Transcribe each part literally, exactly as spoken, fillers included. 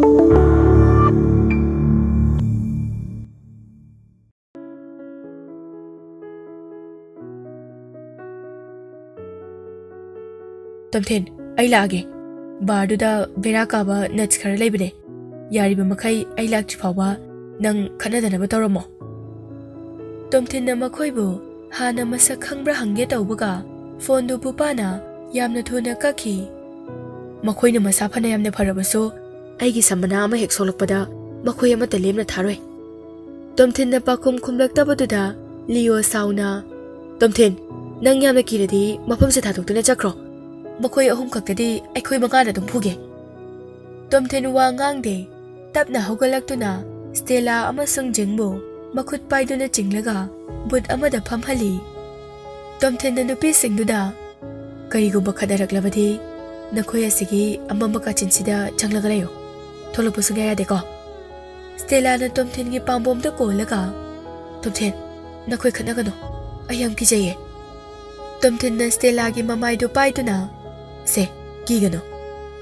ꯇꯣꯝꯊꯤꯟ, ꯑꯩ ꯂꯥꯛꯑꯒꯦ꯫ ꯕꯥꯔꯗꯨꯗ ꯕꯦꯔꯥ ꯀꯥꯕ ꯅꯠꯁ ꯈꯔ ꯂꯩꯕꯅꯦ꯫ ꯌꯥꯔꯤꯕ ꯃꯈꯩ ꯑꯩ ꯂꯥꯛꯇ꯭ꯔꯤ ꯐꯥꯎꯕ ꯅꯪ ꯈꯠꯅꯗꯅꯕ ꯇꯧꯔꯝꯃꯣ꯫ ꯇꯣꯝꯊꯤꯟꯅ ꯃꯈꯣꯏꯕꯨ ꯍꯥꯟꯅ ꯃꯁꯛ ꯈꯪꯕ꯭ꯔꯥ ꯍꯪꯒꯦ ꯇꯧꯕꯒ ꯐꯣꯟꯗꯨ ꯄꯨꯄꯥꯅ ꯌꯥꯝꯅ ꯊꯨꯅ ꯀꯛꯈꯤ꯫ ꯃꯈꯣꯏꯅ ꯃꯁꯥ ꯐꯅ ꯌꯥꯝꯅ ꯐꯔꯕꯁꯨ ꯑꯩꯒꯤ ꯁꯝ ꯃꯅꯥ ꯑꯃ ꯍꯦꯛ ꯁꯣꯛꯂꯛꯄꯗ ꯃꯈꯣꯏ ꯑꯃꯠꯇ ꯂꯦꯝꯅ ꯊꯥꯔꯣꯏ꯫ ꯇꯣꯝꯊꯤꯟꯅ ꯄꯥꯈꯨꯝ ꯈꯨꯝꯂꯛꯇꯕꯗꯨꯗ ꯂꯤꯑꯣ ꯁꯥꯎꯅ, "ꯇꯣꯝꯊꯤꯟ, ꯅꯪ ꯌꯥꯝꯅ ꯀꯤꯔꯗꯤ ꯃꯐꯝꯁꯦ ꯊꯥꯗꯣꯛꯇꯨꯅ ꯆꯠꯈ꯭ꯔꯣ꯫ ꯃꯈꯣꯏ ꯑꯍꯨꯝ ꯈꯛꯇꯗꯤ ꯑꯩꯈꯣꯏ ꯃꯉꯥꯅ ꯑꯗꯨꯝ ꯐꯨꯒꯦ꯫" ꯇꯣꯝꯊꯤꯟ ꯋꯥ ꯉꯥꯡꯗꯦ꯫ ꯇꯞꯅ ꯍꯧꯒꯠꯂꯛꯇꯨꯅ ꯁ꯭ꯇꯦꯂꯥ ꯑꯃꯁꯨꯡ ꯖꯤꯡꯕꯨ ꯃꯈꯨꯠ ꯄꯥꯏꯗꯨꯅ ꯆꯤꯡꯂꯒ ꯕꯨꯠ ꯑꯃꯗ ꯐꯝꯍꯜꯂꯤ꯫ ꯇꯣꯝꯊꯤꯟꯅ ꯅꯨꯄꯤꯁꯤꯡꯗꯨꯗ, "ꯀꯔꯤꯒꯨꯝꯕ ꯈꯠꯅꯔꯛꯂꯕꯗꯤ ꯅꯈꯣꯏ ꯑꯁꯤꯒꯤ ꯑꯃꯝꯕ ꯀꯥꯆꯤꯟꯁꯤꯗ ꯆꯪꯂꯒ ꯂꯩꯌꯨ꯫ ꯊꯣꯛꯂꯛꯄ ꯁꯨꯡꯌꯥ ꯌꯥꯗꯦꯀꯣ?" ꯁ꯭ꯇꯦꯂꯥꯅ ꯇꯣꯝꯊꯤꯟꯒꯤ ꯄꯥꯝꯕꯣꯝꯗ ꯀꯣꯜꯂꯒ, "ꯇꯣꯝꯊꯤꯟ, ꯅꯈꯣꯏ ꯈꯠꯅꯒꯅꯨ꯫ ꯑꯩ ꯌꯥꯝ ꯀꯤꯖꯩꯌꯦ꯫" ꯇꯣꯝꯊꯤꯟꯅ ꯁ꯭ꯇꯦꯂꯥꯒꯤ ꯃꯃꯥꯏꯗꯨ ꯄꯥꯏꯗꯨꯅ, "ꯁꯦ, ꯀꯤꯒꯅꯨ꯫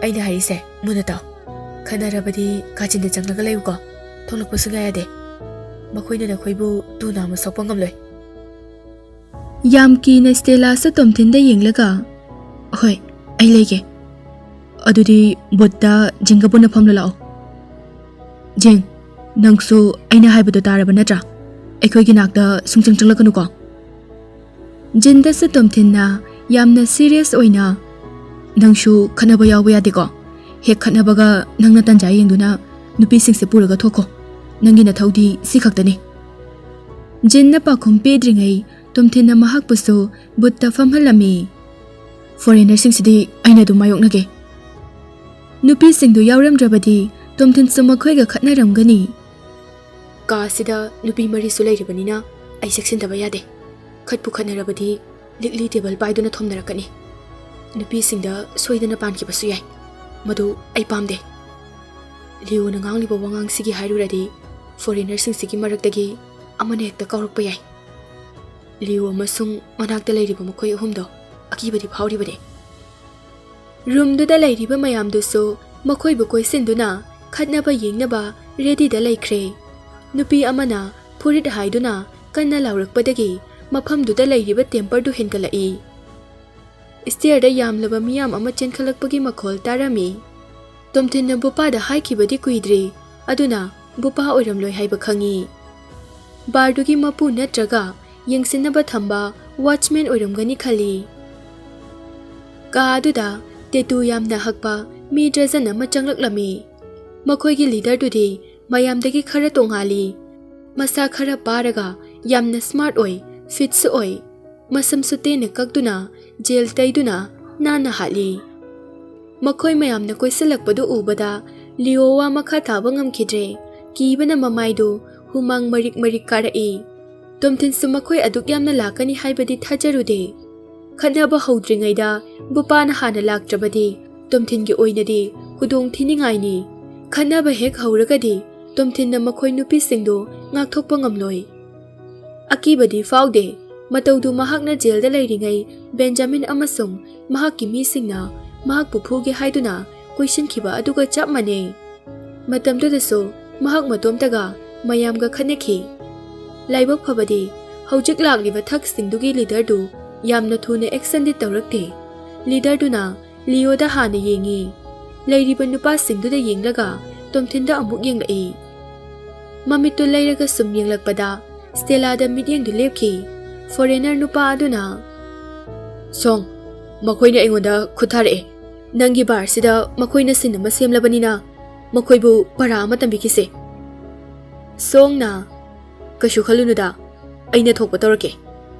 ꯑꯩꯅ ꯍꯥꯏꯔꯤꯁꯦ ꯃꯨꯟꯅ ꯇꯥꯎ꯫ ꯈꯠꯅꯔꯕꯗꯤ ꯀꯥꯆꯤꯟꯗ ꯆꯪꯂꯒ ꯂꯩꯌꯨꯀꯣ꯫ ꯊꯣꯛꯂꯛꯄ ꯁꯨꯡꯌꯥ ꯌꯥꯗꯦ꯫ ꯃꯈꯣꯏꯅ ꯅꯈꯣꯏꯕꯨ ꯇꯨ ꯅꯥꯝꯃ ꯁꯣꯛꯄ ꯉꯝꯂꯣꯏ꯫" ꯌꯥꯝ ꯀꯤꯅ ꯁ꯭ꯇꯦꯂꯥꯁꯨ ꯇꯣꯝꯊꯤꯟꯗ ꯌꯦꯡꯂꯒ, "ꯍꯣꯏ, ꯑꯩ ꯂꯩꯒꯦ꯫ ꯑꯗꯨꯗꯤ ꯕꯨꯠꯇ ꯖꯤꯡꯒ ꯄꯨꯟꯅ ꯐꯝꯂꯨ ꯂꯥꯛꯑꯣ꯫ ꯖꯤꯡ, ꯅꯪꯁꯨ ꯑꯩꯅ ꯍꯥꯏꯕꯗꯣ ꯇꯥꯔꯕ ꯅꯠꯇ꯭ꯔꯥ? ꯑꯩꯈꯣꯏꯒꯤ ꯅꯥꯛꯇ ꯁꯨꯡꯆꯪ ꯆꯪꯂꯛꯀꯅꯨꯀꯣ꯫" ꯖꯤꯟꯗꯁꯨ ꯇꯣꯝꯊꯤꯟꯅ ꯌꯥꯝꯅ ꯁꯤꯔꯤꯌꯁ ꯑꯣꯏꯅ, "ꯅꯪꯁꯨ ꯈꯠꯅꯕ ꯌꯥꯎꯕ ꯌꯥꯗꯦꯀꯣ꯫ ꯍꯦꯛ ꯈꯠꯅꯕꯒ ꯅꯪꯅ ꯇꯟꯖꯥ ꯌꯦꯡꯗꯨꯅ ꯅꯨꯄꯤꯁꯤꯡꯁꯦ ꯄꯨꯔꯒ ꯊꯣꯛꯈꯣ꯫ ꯅꯪꯒꯤ ꯅꯊꯧꯗꯤ ꯁꯤ ꯈꯛꯇꯅꯤ꯫" ꯖꯤꯟꯅ ꯄꯥꯎꯈꯨꯝ ꯄꯤꯗ꯭ꯔꯤꯉꯩ ꯇꯣꯝꯊꯤꯟꯅ ꯃꯍꯥꯛꯄꯨꯁꯨ ꯕꯨꯠꯇ ꯐꯝꯍꯜꯂꯝꯃꯤ꯫ "ꯐꯣꯔꯦꯅꯔꯁꯤꯡꯁꯤꯗꯤ ꯑꯩꯅ ꯑꯗꯨꯝ ꯃꯥꯌꯣꯛꯅꯒꯦ꯫" ꯅꯨꯄꯤꯁꯤꯡꯗꯨ ꯌꯥꯎꯔꯝꯗ꯭ꯔꯕꯗꯤ ꯇꯣꯝꯊꯤꯟꯁꯨ ꯃꯈꯣꯏꯒ ꯈꯠꯅꯔꯝꯒꯅꯤ꯫ "ꯀꯥ ꯑꯁꯤꯗ ꯅꯨꯄꯤ ꯃꯔꯤꯁꯨ ꯂꯩꯔꯤꯕꯅꯤꯅ ꯑꯩ ꯆꯦꯛꯁꯤꯟꯗꯕ ꯌꯥꯗꯦ꯫ ꯈꯠꯄꯨ ꯈꯠꯅꯔꯕꯗꯤ ꯂꯤꯛꯂꯤ ꯇꯦꯕꯜ ꯄꯥꯏꯗꯨꯅ ꯊꯣꯝꯅꯔꯛꯀꯅꯤ꯫ ꯅꯨꯄꯤꯁꯤꯡꯗ ꯁꯣꯏꯗꯅ ꯄꯥꯟꯈꯤꯕꯁꯨ ꯌꯥꯏ꯫ ꯃꯗꯨ ꯑꯩ ꯄꯥꯝꯗꯦ꯫ ꯂꯤꯑꯣꯅ ꯉꯥꯡꯂꯤꯕ ꯋꯥꯉꯥꯡꯁꯤꯒꯤ ꯍꯥꯏꯔꯨꯔꯗꯤ ꯐꯣꯔꯦꯅꯔꯁꯤꯡꯁꯤꯒꯤ ꯃꯔꯛꯇꯒꯤ ꯑꯃꯅ ꯍꯦꯛꯇ ꯀꯥꯎꯔꯛꯄ ꯌꯥꯏ꯫" ꯂꯤꯑꯣ ꯑꯃꯁꯨꯡ ꯃꯅꯥꯛꯇ ꯂꯩꯔꯤꯕ ꯃꯈꯣꯏ ꯑꯍꯨꯝꯗꯣ ꯑꯀꯤꯕꯗꯤ ꯐꯥꯎꯔꯤꯕꯅꯤ꯫ ꯔꯨꯝꯗꯨꯗ ꯂꯩꯔꯤꯕ ꯃꯌꯥꯝꯗꯨꯁꯨ ꯃꯈꯣꯏꯕꯨ ꯀꯣꯏꯁꯤꯟꯗꯨꯅ ꯈꯠꯅꯕ ꯌꯦꯡꯅꯕ ꯔꯦꯗꯤꯗ ꯂꯩꯈ꯭ꯔꯦ꯫ ꯅꯨꯄꯤ ꯑꯃꯅ ꯐꯨꯔꯤꯠ ꯍꯥꯏꯗꯨꯅ ꯀꯟꯅ ꯂꯥꯎꯔꯛꯄꯗꯒꯤ ꯃꯐꯝꯗꯨꯗ ꯂꯩꯔꯤꯕ ꯇꯦꯝꯄꯔꯗꯨ ꯍꯦꯟꯒꯠꯂꯛꯏ꯫ ꯁ꯭ꯇꯦꯌꯔꯗ ꯌꯥꯝꯂꯕ ꯃꯤꯌꯥꯝ ꯑꯃ ꯆꯦꯟꯈꯠꯂꯛꯄꯒꯤ ꯃꯈꯣꯜ ꯇꯥꯔꯝꯃꯤ꯫ ꯇꯣꯝꯊꯤꯟꯅ ꯕꯨꯄꯥꯗ ꯍꯥꯏꯈꯤꯕꯗꯤ ꯀꯨꯏꯗ꯭ꯔꯤ, ꯑꯗꯨꯅ ꯕꯨꯄꯥ ꯑꯣꯏꯔꯝꯂꯣꯏ ꯍꯥꯏꯕ ꯈꯪꯏ꯫ ꯕꯥꯔꯗꯨꯒꯤ ꯃꯄꯨ ꯅꯠꯇ꯭ꯔꯒ ꯌꯦꯡꯁꯤꯟꯅꯕ ꯊꯝꯕ ꯋꯥꯆꯃꯦꯟ ꯑꯣꯏꯔꯝꯒꯅꯤ ꯈꯜꯂꯤ꯫ ꯀꯥ ꯑꯗꯨꯗ ꯇꯦꯇꯨ ꯌꯥꯝꯅ ꯍꯛꯄ ꯃꯤ ꯗꯔꯖꯟ ꯑꯃ ꯆꯪꯂꯛꯂꯝꯃꯤ꯫ ꯃꯈꯣꯏꯒꯤ ꯂꯤꯗꯔꯗꯨꯗꯤ ꯃꯌꯥꯝꯗꯒꯤ ꯈꯔ ꯇꯣꯉꯥꯜꯂꯤ꯫ ꯃꯁꯥ ꯈꯔ ꯄꯥꯔꯒ ꯌꯥꯝꯅ ꯁ꯭ꯃꯥꯔꯠ ꯑꯣꯏ, ꯐꯤꯠꯁꯨ ꯑꯣꯏ꯫ ꯃꯁꯝꯁꯨ ꯇꯦꯟꯅ ꯀꯛꯇꯨꯅ, ꯖꯦꯜ ꯇꯩꯗꯨꯅ ꯅꯥꯟꯅ ꯍꯥꯠꯂꯤ꯫ ꯃꯈꯣꯏ ꯃꯌꯥꯝꯅ ꯀꯣꯏꯁꯤꯜꯂꯛꯄꯗꯨ ꯎꯕꯗ ꯂꯤꯑꯣ ꯋꯥ ꯃꯈꯥ ꯇꯥꯕ ꯉꯝꯈꯤꯗ꯭ꯔꯦ꯫ ꯀꯤꯕꯅ ꯃꯃꯥꯏꯗꯨ ꯍꯨꯃꯥꯡ ꯃꯔꯤꯛ ꯃꯔꯤꯛ ꯀꯥꯔꯛꯏ꯫ ꯇꯣꯝꯊꯤꯟꯁꯨ ꯃꯈꯣꯏ ꯑꯗꯨꯛ ꯌꯥꯝꯅ ꯂꯥꯛꯀꯅꯤ ꯍꯥꯏꯕꯗꯤ ꯊꯥꯖꯔꯨꯗꯦ꯫ ꯈꯠꯅꯕ ꯍꯧꯗ꯭ꯔꯤꯉꯩꯗ ꯕꯨꯄꯥꯅ ꯍꯥꯟꯅ ꯂꯥꯛꯇ꯭ꯔꯕꯗꯤ ꯇꯣꯝꯊꯤꯟꯒꯤ ꯑꯣꯏꯅꯗꯤ ꯈꯨꯗꯣꯡ ꯊꯤꯅꯤꯡꯉꯥꯏꯅꯤ꯫ ꯈꯠꯅꯕ ꯍꯦꯛ ꯍꯧꯔꯒꯗꯤ ꯇꯣꯝꯊꯤꯟꯅ ꯃꯈꯣꯏ ꯅꯨꯄꯤꯁꯤꯡꯗꯨ ꯉꯥꯛꯊꯣꯛꯄ ꯉꯝꯂꯣꯏ꯫ ꯑꯀꯤꯕꯗꯤ ꯐꯥꯎꯗꯦ꯫ ꯃꯇꯧꯗꯨ ꯃꯍꯥꯛꯅ ꯖꯦꯜꯗ ꯂꯩꯔꯤꯉꯩ ꯕꯦꯟꯖꯥꯃꯤꯟ ꯑꯃꯁꯨꯡ ꯃꯍꯥꯛꯀꯤ ꯃꯤꯁꯤꯡꯅ ꯃꯍꯥꯛꯄꯨ ꯐꯨꯒꯦ ꯍꯥꯏꯗꯨꯅ ꯀꯣꯏꯁꯤꯟꯈꯤꯕ ꯑꯗꯨꯒ ꯆꯞ ꯃꯥꯟꯅꯩ꯫ ꯃꯇꯝꯗꯨꯗꯁꯨ ꯃꯍꯥꯛ ꯃꯇꯣꯝꯇꯒ ꯃꯌꯥꯝꯒ ꯈꯠꯅꯈꯤ꯫ ꯂꯥꯏꯕꯛ ꯐꯕꯗꯤ ꯍꯧꯖꯤꯛ ꯂꯥꯛꯂꯤꯕ ꯊꯛꯁꯤꯡꯗꯨꯒꯤ ꯂꯤꯗꯔꯗꯨ ꯌꯥꯝꯅ ꯊꯨꯅ ꯑꯦꯛꯁꯟꯗꯤ ꯇꯧꯔꯛꯇꯦ꯫ ꯂꯤꯗꯔꯗꯨꯅ ꯂꯤꯑꯣꯗ ꯍꯥꯟꯅ ꯌꯦꯡꯉꯤ꯫ ꯂꯩꯔꯤꯕ ꯅꯨꯄꯥꯁꯤꯡꯗꯨꯗ ꯌꯦꯡꯂꯒ ꯇꯣꯝꯊꯤꯟꯗ ꯑꯃꯨꯛ ꯌꯦꯡꯂꯛꯏ꯫ ꯃꯃꯤꯠꯇꯨ ꯂꯩꯔꯒ ꯁꯨꯝ ꯌꯦꯡꯂꯛꯄꯗ ꯁ꯭ꯇꯦꯂꯥꯗ ꯃꯤꯠꯌꯦꯡꯗꯨ ꯂꯦꯞꯈꯤ꯫ ꯐꯣꯔꯦꯅꯔ ꯅꯨꯄꯥ ꯑꯗꯨꯅ, "ꯁꯣꯡ, ꯃꯈꯣꯏꯅ ꯑꯩꯉꯣꯟꯗ ꯈꯨꯠ ꯊꯥꯔꯛꯑꯦ꯫ ꯅꯪꯒꯤ ꯕꯥꯔꯁꯤꯗ ꯃꯈꯣꯏꯅ ꯁꯤꯟ ꯑꯃ ꯁꯦꯝꯂꯕꯅꯤꯅ ꯃꯈꯣꯏꯕꯨ ꯄꯔꯥ ꯑꯃ ꯇꯝꯕꯤꯈꯤꯁꯦ꯫" ꯁꯣꯡꯅ, "ꯀꯩꯁꯨ ꯈꯜꯂꯨꯅꯨꯗ, ꯑꯩꯅ ꯊꯣꯛꯄ ꯇꯧꯔꯛꯀꯦ꯫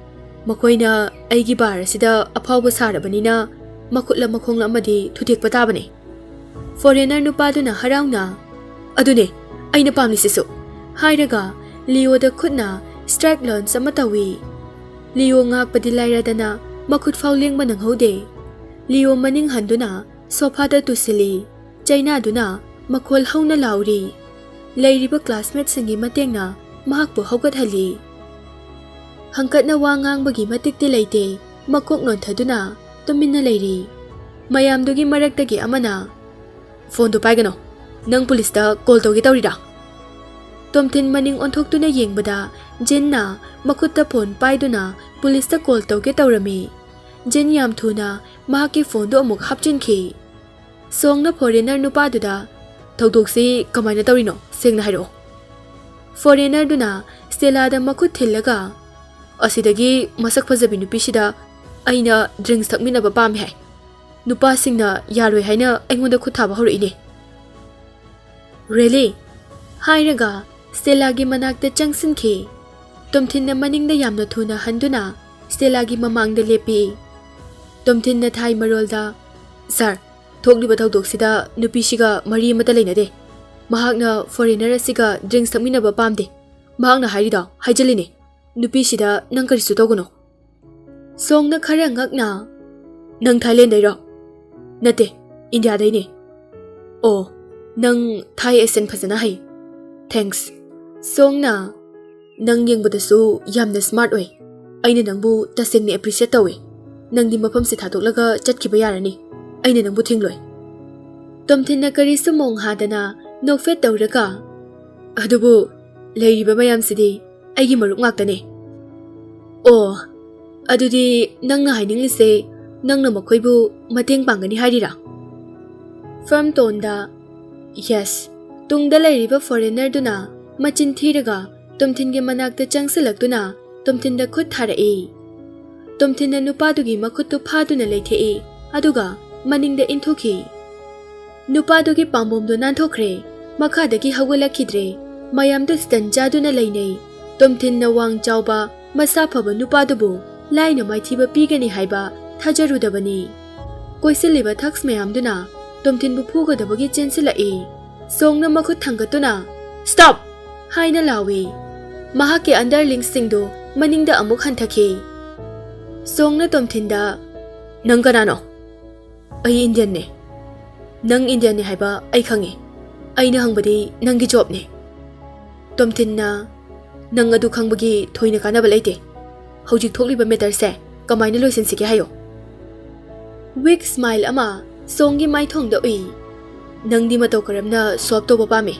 ꯃꯈꯣꯏꯅ ꯑꯩꯒꯤ ꯕꯥꯔ ꯑꯁꯤꯗ ꯑꯐꯥꯎꯕ ꯁꯥꯔꯕꯅꯤꯅ ꯃꯈꯨꯠꯂ ꯃꯈꯣꯡꯂ ꯑꯃꯗꯤ ꯊꯨꯗꯦꯛꯄ ꯇꯥꯕꯅꯤ꯫" ꯐꯣꯔꯦꯅꯔ ꯅꯨꯄꯥꯗꯨꯅ ꯍꯔꯥꯎꯅ, "ꯑꯗꯨꯅꯦ ꯑꯩꯅ ꯄꯥꯝꯂꯤꯁꯤꯁꯨ," ꯍꯥꯏꯔꯒ ꯂꯤꯑꯣꯗ ꯈꯨꯠꯅ ꯁ꯭ꯇ꯭ꯔꯥꯏꯛ ꯂꯟꯆ ꯑꯃ ꯇꯧꯏ꯫ ꯂꯤꯑꯣ ꯉꯥꯛꯄꯗꯤ ꯂꯥꯏꯔꯗꯅ ꯃꯈꯨꯠ ꯐꯥꯎ ꯂꯦꯡꯕ ꯅꯪꯍꯧꯗꯦ꯫ ꯂꯤꯑꯣ ꯃꯅꯤꯡ ꯍꯟꯗꯨꯅ ꯁꯣꯐꯥꯗ ꯇꯨꯁꯤꯜꯂꯤ꯫ ꯆꯩꯅꯥꯗꯨꯅ ꯃꯈꯣꯜ ꯍꯧꯅ ꯂꯥꯎꯔꯤ꯫ ꯂꯩꯔꯤꯕ ꯀ꯭ꯂꯥꯁꯃꯦꯠꯁꯤꯡꯒꯤ ꯃꯇꯦꯡꯅ ꯃꯍꯥꯛꯄꯨ ꯍꯧꯒꯠꯍꯜꯂꯤ꯫ ꯍꯪꯀꯠꯅ ꯋꯥ ꯉꯥꯡꯕꯒꯤ ꯃꯇꯤꯛꯇꯤ ꯂꯩꯇꯦ꯫ ꯃꯀꯣꯛ ꯅꯣꯟꯊꯗꯨꯅ ꯇꯨꯃꯤꯟꯅ ꯂꯩꯔꯤ꯫ ꯃꯌꯥꯝꯗꯨꯒꯤ ꯃꯔꯛꯇꯒꯤ ꯑꯃꯅ, "ꯐꯣꯟꯗꯨ ꯄꯥꯏꯒꯅꯨ꯫ ꯅꯪ ꯄꯨꯂꯤꯁꯇ ꯀꯣꯜ ꯇꯧꯒꯦ ꯇꯧꯔꯤꯔꯥ? ꯇꯣꯝꯊꯤꯟ ꯃꯅꯤꯡ ꯑꯣꯟꯊꯣꯛꯇꯨꯅ ꯌꯦꯡꯕꯗ ꯖꯤꯟꯅ ꯃꯈꯨꯠꯇ ꯐꯣꯟ ꯄꯥꯏꯗꯨꯅ ꯄꯨꯂꯤꯁꯇ ꯀꯣꯜ ꯇꯧꯒꯦ ꯇꯧꯔꯝꯃꯤ꯫ ꯖꯤꯟ ꯌꯥꯝ ꯊꯨꯅ ꯃꯍꯥꯛꯀꯤ ꯐꯣꯟꯗꯨ ꯑꯃꯨꯛ ꯍꯥꯞꯆꯤꯟꯈꯤ꯫ ꯁꯣꯡꯅ ꯐꯣꯔꯦꯅꯔ ꯅꯨꯄꯥꯗꯨꯗ, "ꯊꯧꯗꯣꯛꯁꯤ ꯀꯃꯥꯏꯅ ꯇꯧꯔꯤꯅꯣ? ꯁꯦꯡꯅ ꯍꯥꯏꯔꯛꯑꯣ꯫" ꯐꯣꯔꯦꯅꯔꯗꯨꯅ ꯁ꯭ꯇꯦꯂꯥꯗ ꯃꯈꯨꯠ ꯊꯤꯜꯂꯒ, "ꯑꯁꯤꯗꯒꯤ ꯃꯁꯛ ꯐꯖꯕꯤ ꯅꯨꯄꯤꯁꯤꯗ ꯑꯩꯅ ꯗ꯭ꯔꯤꯡꯛꯁ ꯊꯛꯃꯤꯟꯅꯕ ꯄꯥꯝꯃꯤ ꯍꯥꯏ꯫ ꯅꯨꯄꯥꯁꯤꯡꯅ ꯌꯥꯔꯣꯏ ꯍꯥꯏꯅ ꯑꯩꯉꯣꯟꯗ ꯈꯨꯠ ꯊꯥꯕ ꯍꯧꯔꯛꯏꯅꯦ꯫" "Really?" ꯍꯥꯏꯔꯒ ꯁ꯭ꯇꯦꯂꯥꯒꯤ ꯃꯅꯥꯛꯇ ꯆꯪꯁꯤꯟꯈꯤ꯫ ꯇꯣꯝꯊꯤꯟꯅ ꯃꯅꯤꯡꯗ ꯌꯥꯝꯅ ꯊꯨꯅ ꯍꯟꯗꯨꯅ ꯁ꯭ꯇꯦꯂꯥꯒꯤ ꯃꯃꯥꯡꯗ ꯂꯦꯞꯄꯤ꯫ ꯇꯣꯝꯊꯤꯟꯅ ꯊꯥꯏ ꯃꯔꯣꯜꯗ, "ꯁꯥꯔ, ꯊꯣꯛꯂꯤꯕ ꯊꯧꯗꯣꯛꯁꯤꯗ ꯅꯨꯄꯤꯁꯤꯒ ꯃꯔꯤ ꯑꯃꯠꯇ ꯂꯩꯅꯗꯦ꯫ ꯃꯍꯥꯛꯅ ꯐꯣꯔꯦꯅꯔ ꯑꯁꯤꯒ ꯗ꯭ꯔꯤꯡꯛꯁ ꯊꯛꯃꯤꯟꯅꯕ ꯄꯥꯝꯗꯦ꯫ ꯃꯍꯥꯛꯅ ꯍꯥꯏꯔꯤꯗꯣ ꯍꯥꯏꯖꯤꯜꯂꯤꯅꯦ꯫ ꯅꯨꯄꯤꯁꯤꯗ ꯅꯪ ꯀꯔꯤꯁꯨ ꯇꯧꯒꯅꯨ꯫" ꯁꯣꯡꯅ ꯈꯔ ꯉꯛꯅ, "ꯅꯪ ꯊꯥꯏꯂꯦꯟꯗꯩꯔꯣ?" "ꯅꯠꯇꯦ, ꯏꯟꯗꯤꯌꯥꯗꯩꯅꯦ꯫" "ꯑꯣ, ꯅꯪ ꯊꯥꯏ ꯑꯦꯛꯁꯦꯟ ꯐꯖꯅ ꯍꯩ꯫ Thanks꯫" ꯁꯣꯡꯅ, "ꯅꯪ ꯌꯦꯡꯕꯗꯁꯨ ꯌꯥꯝꯅ ꯁ꯭ꯃꯥꯔꯠ ꯑꯣꯏ꯫ ꯑꯩꯅ ꯅꯪꯕꯨ ꯇꯁꯦꯡꯅ ꯑꯦꯄ꯭ꯔꯤꯁꯤꯌꯦꯠ ꯇꯧꯏ꯫ ꯅꯪꯗꯤ ꯃꯐꯝꯁꯤ ꯊꯥꯗꯣꯛꯂꯒ ꯆꯠꯈꯤꯕ ꯌꯥꯔꯅꯤ꯫ ꯑꯩꯅ ꯅꯪꯕꯨ ꯊꯤꯡꯂꯣꯏ꯫" ꯇꯣꯝꯊꯤꯟꯅ ꯀꯔꯤꯁꯨ ꯃꯣꯡ ꯍꯥꯗꯅ ꯅꯣꯛꯐꯦꯠ ꯇꯧꯔꯒ, "ꯑꯗꯨꯕꯨ ꯂꯩꯔꯤꯕ ꯃꯌꯥꯝꯁꯤꯗꯤ ꯑꯩꯒꯤ ꯃꯔꯨꯞ ꯉꯥꯛꯇꯅꯦ꯫" "ꯑꯣ, ꯑꯗꯨꯗꯤ ꯅꯪꯅ ꯍꯥꯏꯅꯤꯡꯂꯤꯁꯦ ꯅꯪꯅ ꯃꯈꯣꯏꯕꯨ ꯃꯇꯦꯡ ꯄꯥꯡꯒꯅꯤ ꯍꯥꯏꯔꯤꯔꯥ?" Farm ꯇꯣꯟꯗ, "Yes꯫" ꯇꯨꯡꯗ ꯂꯩꯔꯤꯕ ꯐꯣꯔꯦꯅꯔꯗꯨꯅ ꯃꯆꯤꯟ ꯊꯤꯔꯒ ꯇꯣꯝꯊꯤꯟꯒꯤ ꯃꯅꯥꯛꯇ ꯆꯪꯁꯤꯜꯂꯛꯇꯨꯅ ꯇꯣꯝꯊꯤꯟꯗ ꯈꯨꯠ ꯊꯥꯔꯛꯏ꯫ ꯇꯣꯝꯊꯤꯟꯅ ꯅꯨꯄꯥꯗꯨꯒꯤ ꯃꯈꯨꯠꯇꯨ ꯐꯥꯗꯨꯅ ꯂꯩꯊꯦꯛꯏ, ꯑꯗꯨꯒ ꯃꯅꯤꯡꯗ ꯏꯟꯊꯨꯈꯤ꯫ ꯅꯨꯄꯥꯗꯨꯒꯤ ꯄꯥꯝꯕꯣꯝꯗꯨ ꯅꯥꯟꯊꯣꯛꯈ꯭ꯔꯦ꯫ ꯃꯈꯥꯗꯒꯤ ꯍꯧꯒꯠꯂꯛꯈꯤꯗ꯭ꯔꯦ꯫ ꯃꯌꯥꯝꯗꯨ ꯁ꯭ꯇꯟ ꯆꯥꯗꯨꯅ ꯂꯩꯅꯩ꯫ ꯇꯣꯝꯊꯤꯟꯅ ꯋꯥꯡ ꯆꯥꯎꯕ, ꯃꯁꯥ ꯐꯕ ꯅꯨꯄꯥꯗꯨꯕꯨ ꯂꯥꯏꯅ ꯃꯥꯏꯊꯤꯕ ꯄꯤꯒꯅꯤ ꯍꯥꯏꯕ ꯊꯥꯖꯔꯨꯗꯕꯅꯤ꯫ ꯀꯣꯏꯁꯤꯜꯂꯤꯕ ꯊꯛꯁ ꯃꯌꯥꯝꯗꯨꯅ ꯇꯣꯝꯊꯤꯟꯕꯨ ꯐꯨꯒꯗꯕꯒꯤ ꯆꯦꯟꯁꯤꯜꯂꯛꯏ꯫ ꯁꯣꯡꯅ ꯃꯈꯨꯠ ꯊꯥꯡꯒꯠꯇꯨꯅ, "Stop!" ꯍꯥꯏꯅ ꯂꯥꯎꯏ꯫ ꯃꯍꯥꯛꯀꯤ ꯑꯟꯗꯔꯂꯤꯡꯁꯤꯡꯗꯨ ꯃꯅꯤꯡꯗ ꯑꯃꯨꯛ ꯍꯟꯊꯈꯤ꯫ ꯁꯣꯡꯅ ꯇꯣꯝꯊꯤꯟꯗ, "ꯅꯪ ꯀꯅꯥꯅꯣ?" "ꯑꯩ ꯏꯟꯗꯤꯌꯟꯅꯦ꯫ ꯅꯪ ꯏꯟꯗꯤꯌꯟꯅꯦ ꯍꯥꯏꯕ ꯑꯩ ꯈꯪꯉꯤ꯫ ꯑꯩꯅ ꯍꯪꯕꯗꯤ ꯅꯪꯒꯤ ꯖꯣꯕꯅꯦ꯫" ꯇꯣꯝꯊꯤꯟꯅ, "ꯅꯪ ꯑꯗꯨ ꯈꯪꯕꯒꯤ ꯊꯣꯏꯅ ꯀꯥꯟꯅꯕ ꯂꯩꯇꯦ꯫ ꯍꯧꯖꯤꯛ ꯊꯣꯛꯂꯤꯕ ꯃꯦꯇꯔꯁꯦ ꯀꯃꯥꯏꯅ ꯂꯣꯏꯁꯤꯟꯁꯤꯒꯦ ꯍꯥꯏꯌꯣ꯫" ꯋꯤꯛ ꯁ꯭ꯃꯥꯏꯜ ꯑꯃ ꯁꯣꯡꯒꯤ ꯃꯥꯏꯊꯣꯡꯗ ꯎꯏ꯫ ꯅꯪꯗꯤ ꯃꯇꯧ ꯀꯔꯝꯅ ꯁꯣꯞ ꯇꯧꯕ ꯄꯥꯝꯃꯤ?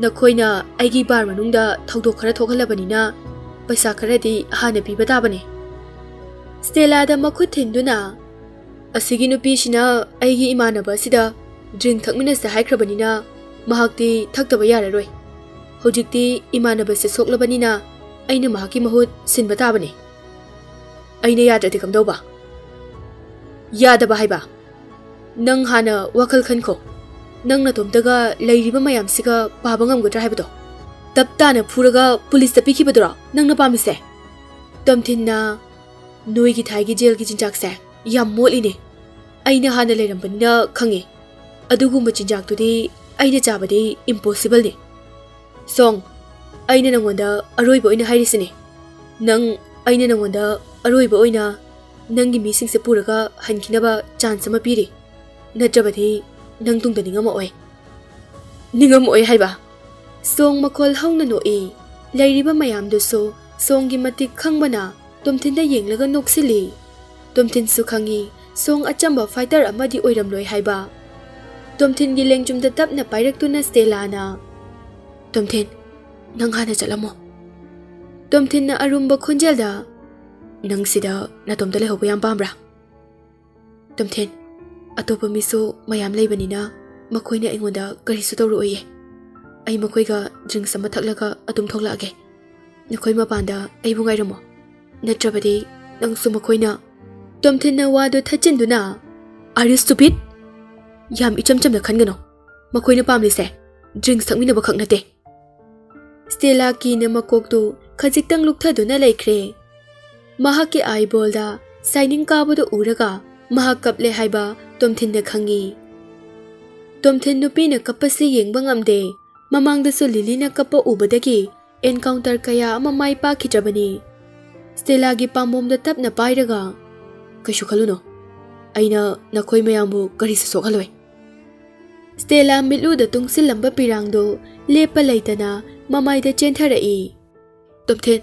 ꯅꯈꯣꯏꯅ ꯑꯩꯒꯤ ꯕꯥꯔ ꯃꯅꯨꯡꯗ ꯊꯧꯗꯣꯛ ꯈꯔ ꯊꯣꯛꯍꯜꯂꯕꯅꯤꯅ ꯄꯩꯁꯥ ꯈꯔꯗꯤ ꯍꯥꯟꯅ ꯄꯤꯕ ꯇꯥꯕꯅꯤ꯫ ꯁ꯭ꯇꯦꯂꯥꯗ ꯃꯈꯨꯠ ꯊꯤꯟꯗꯨꯅ, "ꯑꯁꯤꯒꯤ ꯅꯨꯄꯤꯁꯤꯅ ꯑꯩꯒꯤ ꯏꯃꯥꯟꯅꯕ ꯑꯁꯤꯗ ꯗ꯭ꯔꯤꯡ ꯊꯛꯃꯤꯟꯅꯁꯦ ꯍꯥꯏꯈ꯭ꯔꯕꯅꯤꯅ ꯃꯍꯥꯛꯇꯤ ꯊꯛꯇꯕ ꯌꯥꯔꯔꯣꯏ꯫ ꯍꯧꯖꯤꯛꯇꯤ ꯏꯃꯥꯟꯅꯕꯁꯦ ꯁꯣꯛꯂꯕꯅꯤꯅ ꯑꯩꯅ ꯃꯍꯥꯛꯀꯤ ꯃꯍꯨꯠ ꯁꯤꯟꯕ ꯇꯥꯕꯅꯤ꯫ ꯑꯩꯅ ꯌꯥꯗ꯭ꯔꯗꯤ ꯀꯝꯗꯧꯕ?" "ꯌꯥꯗꯕ ꯍꯥꯏꯕ? ꯅꯪ ꯍꯥꯟꯅ ꯋꯥꯈꯜ ꯈꯟꯈꯣ꯫ ꯅꯪ ꯅꯇꯣꯝꯇꯒ ꯂꯩꯔꯤꯕ ꯃꯌꯥꯝꯁꯤꯒ ꯄꯥꯕ ꯉꯝꯒꯗ꯭ꯔꯥ ꯍꯥꯏꯕꯗꯣ? ꯇꯞ ꯇꯥꯅ ꯐꯨꯔꯒ ꯄꯨꯂꯤꯁꯇ ꯄꯤꯈꯤꯕꯗꯨꯔꯣ ꯅꯪꯅ ꯄꯥꯝꯃꯤꯁꯦ?" ꯇꯣꯝꯊꯤꯟꯅ, "ꯅꯣꯏꯒꯤ ꯊꯥꯏꯒꯤ ꯖꯦꯜꯒꯤ ꯆꯤꯟꯖꯥꯛꯁꯦ ꯌꯥꯝ ꯃꯣꯠꯂꯤꯅꯦ꯫ ꯑꯩꯅ ꯍꯥꯟꯅ ꯂꯩꯔꯝꯕꯅꯤꯅ ꯈꯪꯉꯦ꯫ ꯑꯗꯨꯒꯨꯝꯕ ꯆꯤꯟꯖꯥꯛꯇꯨꯗꯤ ꯑꯩꯅ ꯆꯥꯕꯗꯤ ꯏꯝꯄꯣꯁꯤꯕꯜꯅꯤ꯫ ꯁꯣꯡ, ꯑꯩꯅ ꯅꯪꯉꯣꯟꯗ ꯑꯔꯣꯏꯕ ꯑꯣꯏꯅ ꯍꯥꯏꯔꯤꯁꯤꯅꯦ꯫ ꯅꯪ, ꯑꯩꯅ ꯅꯪꯉꯣꯟꯗ ꯑꯔꯣꯏꯕ ꯑꯣꯏꯅ ꯅꯪꯒꯤ ꯃꯤꯁꯤꯡꯁꯦ ꯄꯨꯔꯒ ꯍꯟꯈꯤꯅꯕ ꯆꯥꯟꯁ ꯑꯃ ꯄꯤꯔꯤ꯫ ꯅꯠꯇ꯭ꯔꯕꯗꯤ ꯅꯪ ꯇꯨꯡꯗ ꯅꯤꯡꯉꯝꯃꯛꯑꯣꯏ꯫" "ꯅꯤꯡꯉꯝꯃꯛꯑꯣꯏ ꯍꯥꯏꯕ?" ꯁꯣꯡ ꯃꯈꯣꯜ ꯍꯧꯅ ꯅꯣꯛꯏ꯫ ꯂꯩꯔꯤꯕ ꯃꯌꯥꯝꯗꯨꯁꯨ ꯁꯣꯡꯒꯤ ꯃꯇꯤꯛ ꯈꯪꯕꯅ ꯇꯣꯝꯊꯤꯟꯗ ꯌꯦꯡꯂꯒ ꯅꯣꯛꯁꯤꯜꯂꯤ꯫ ꯇꯣꯝꯊꯤꯟꯁꯨ ꯈꯪꯉꯤ, ꯁꯣꯡ ꯑꯆꯝꯕ ꯐꯥꯏꯇꯔ ꯑꯃꯗꯤ ꯑꯣꯏꯔꯝꯂꯣꯏ ꯍꯥꯏꯕ꯫ ꯇꯣꯝꯊꯤꯟꯒꯤ ꯂꯦꯡꯖꯨꯝꯗ ꯇꯞꯅ ꯄꯥꯏꯔꯛꯇꯨꯅ ꯁ꯭ꯇꯦꯂꯥꯅ, "ꯇꯣꯝꯊꯤꯟ, ꯅꯪ ꯍꯥꯟꯅ ꯆꯠꯂꯝꯃꯣ꯫" ꯇꯣꯝꯊꯤꯟꯅ ꯑꯔꯨꯝꯕ ꯈꯣꯟꯖꯦꯜꯗ, "ꯅꯪ ꯁꯤꯗ ꯅꯇꯣꯝꯇ ꯂꯩꯍꯧꯕ ꯌꯥꯝ ꯄꯥꯝꯕ꯭ꯔꯥ?" "ꯇꯣꯝꯊꯤꯟ, ꯑꯇꯣꯞꯄ ꯃꯤꯁꯨ ꯃꯌꯥꯝ ꯂꯩꯕꯅꯤꯅ ꯃꯈꯣꯏꯅ ꯑꯩꯉꯣꯟꯗ ꯀꯔꯤꯁꯨ ꯇꯧꯔꯛꯑꯣꯏꯌꯦ꯫ ꯑꯩ ꯃꯈꯣꯏꯒ ꯗ꯭ꯔꯤꯡꯁ ꯑꯃ ꯊꯛꯂꯒ ꯑꯗꯨꯝ ꯊꯣꯛꯂꯛꯑꯒꯦ꯫ ꯅꯈꯣꯏ ꯃꯄꯥꯟꯗ ꯑꯩꯕꯨ ꯉꯥꯏꯔꯝꯃꯣ꯫ ꯅꯠꯇ꯭ꯔꯕꯗꯤ ꯅꯪꯁꯨ ꯃꯈꯣꯏꯅ꯫" ꯇꯣꯝꯊꯤꯟꯅ ꯋꯥꯗꯨ ꯊꯠꯆꯤꯟꯗꯨꯅ, "Are you stupid? ꯌꯥꯝ ꯏꯆꯝ ꯆꯝꯅ ꯈꯟꯒꯅꯨ꯫ ꯃꯈꯣꯏꯅ ꯄꯥꯝꯂꯤꯁꯦ ꯗ꯭ꯔꯤꯡꯁ ꯊꯛꯃꯤꯟꯅꯕ ꯈꯛ ꯅꯠꯇꯦ꯫" ꯁ꯭ꯇꯦꯂꯥ ꯀꯤꯅ ꯃꯀꯣꯛꯇꯨ ꯈꯖꯤꯛꯇꯪ ꯂꯨꯛꯊꯗꯨꯅ ꯂꯩꯈ꯭ꯔꯦ꯫ ꯃꯍꯥꯛꯀꯤ ꯑꯥꯏꯕꯣꯜꯗ ꯁꯥꯏꯅꯤꯡ ꯀꯥꯕꯗꯨ ꯎꯔꯒ ꯃꯍꯥꯛ ꯀꯞꯂꯦ ꯍꯥꯏꯕ ꯇꯣꯝꯊꯤꯟꯅ ꯈꯪꯉꯤ꯫ ꯇꯣꯝꯊꯤꯟ ꯅꯨꯄꯤꯅ ꯀꯞꯄꯁꯤ ꯌꯦꯡꯕ ꯉꯝꯗꯦ꯫ ꯃꯃꯥꯡꯗꯁꯨ ꯂꯤꯂꯤꯅ ꯀꯞꯄ ꯎꯕꯗꯒꯤ ꯑꯦꯟꯀꯥꯎꯟꯇꯔ ꯀꯌꯥ ꯑꯃ ꯃꯥꯏ ꯄꯥꯛꯈꯤꯗ꯭ꯔꯕꯅꯤ꯫ ꯁ꯭ꯇꯦꯂꯥꯒꯤ ꯄꯥꯝꯕꯣꯝꯗ ꯇꯞꯅ ꯄꯥꯏꯔꯒ, "ꯀꯩꯁꯨ ꯈꯜꯂꯨꯅꯨ, ꯑꯩꯅ ꯅꯈꯣꯏ ꯃꯌꯥꯝꯕꯨ ꯀꯔꯤꯁꯨ ꯁꯣꯛꯍꯜꯂꯣꯏ꯫" ꯁ꯭ꯇꯦꯂꯥ ꯃꯤꯠꯂꯨꯗ ꯇꯨꯡꯁꯤꯜꯂꯝꯕ ꯄꯤꯔꯥꯡꯗꯨ ꯂꯦꯞꯄ ꯂꯩꯇꯅ ꯃꯃꯥꯏꯗ ꯆꯦꯟꯊꯔꯛꯏ꯫ "ꯇꯣꯝꯊꯤꯟ,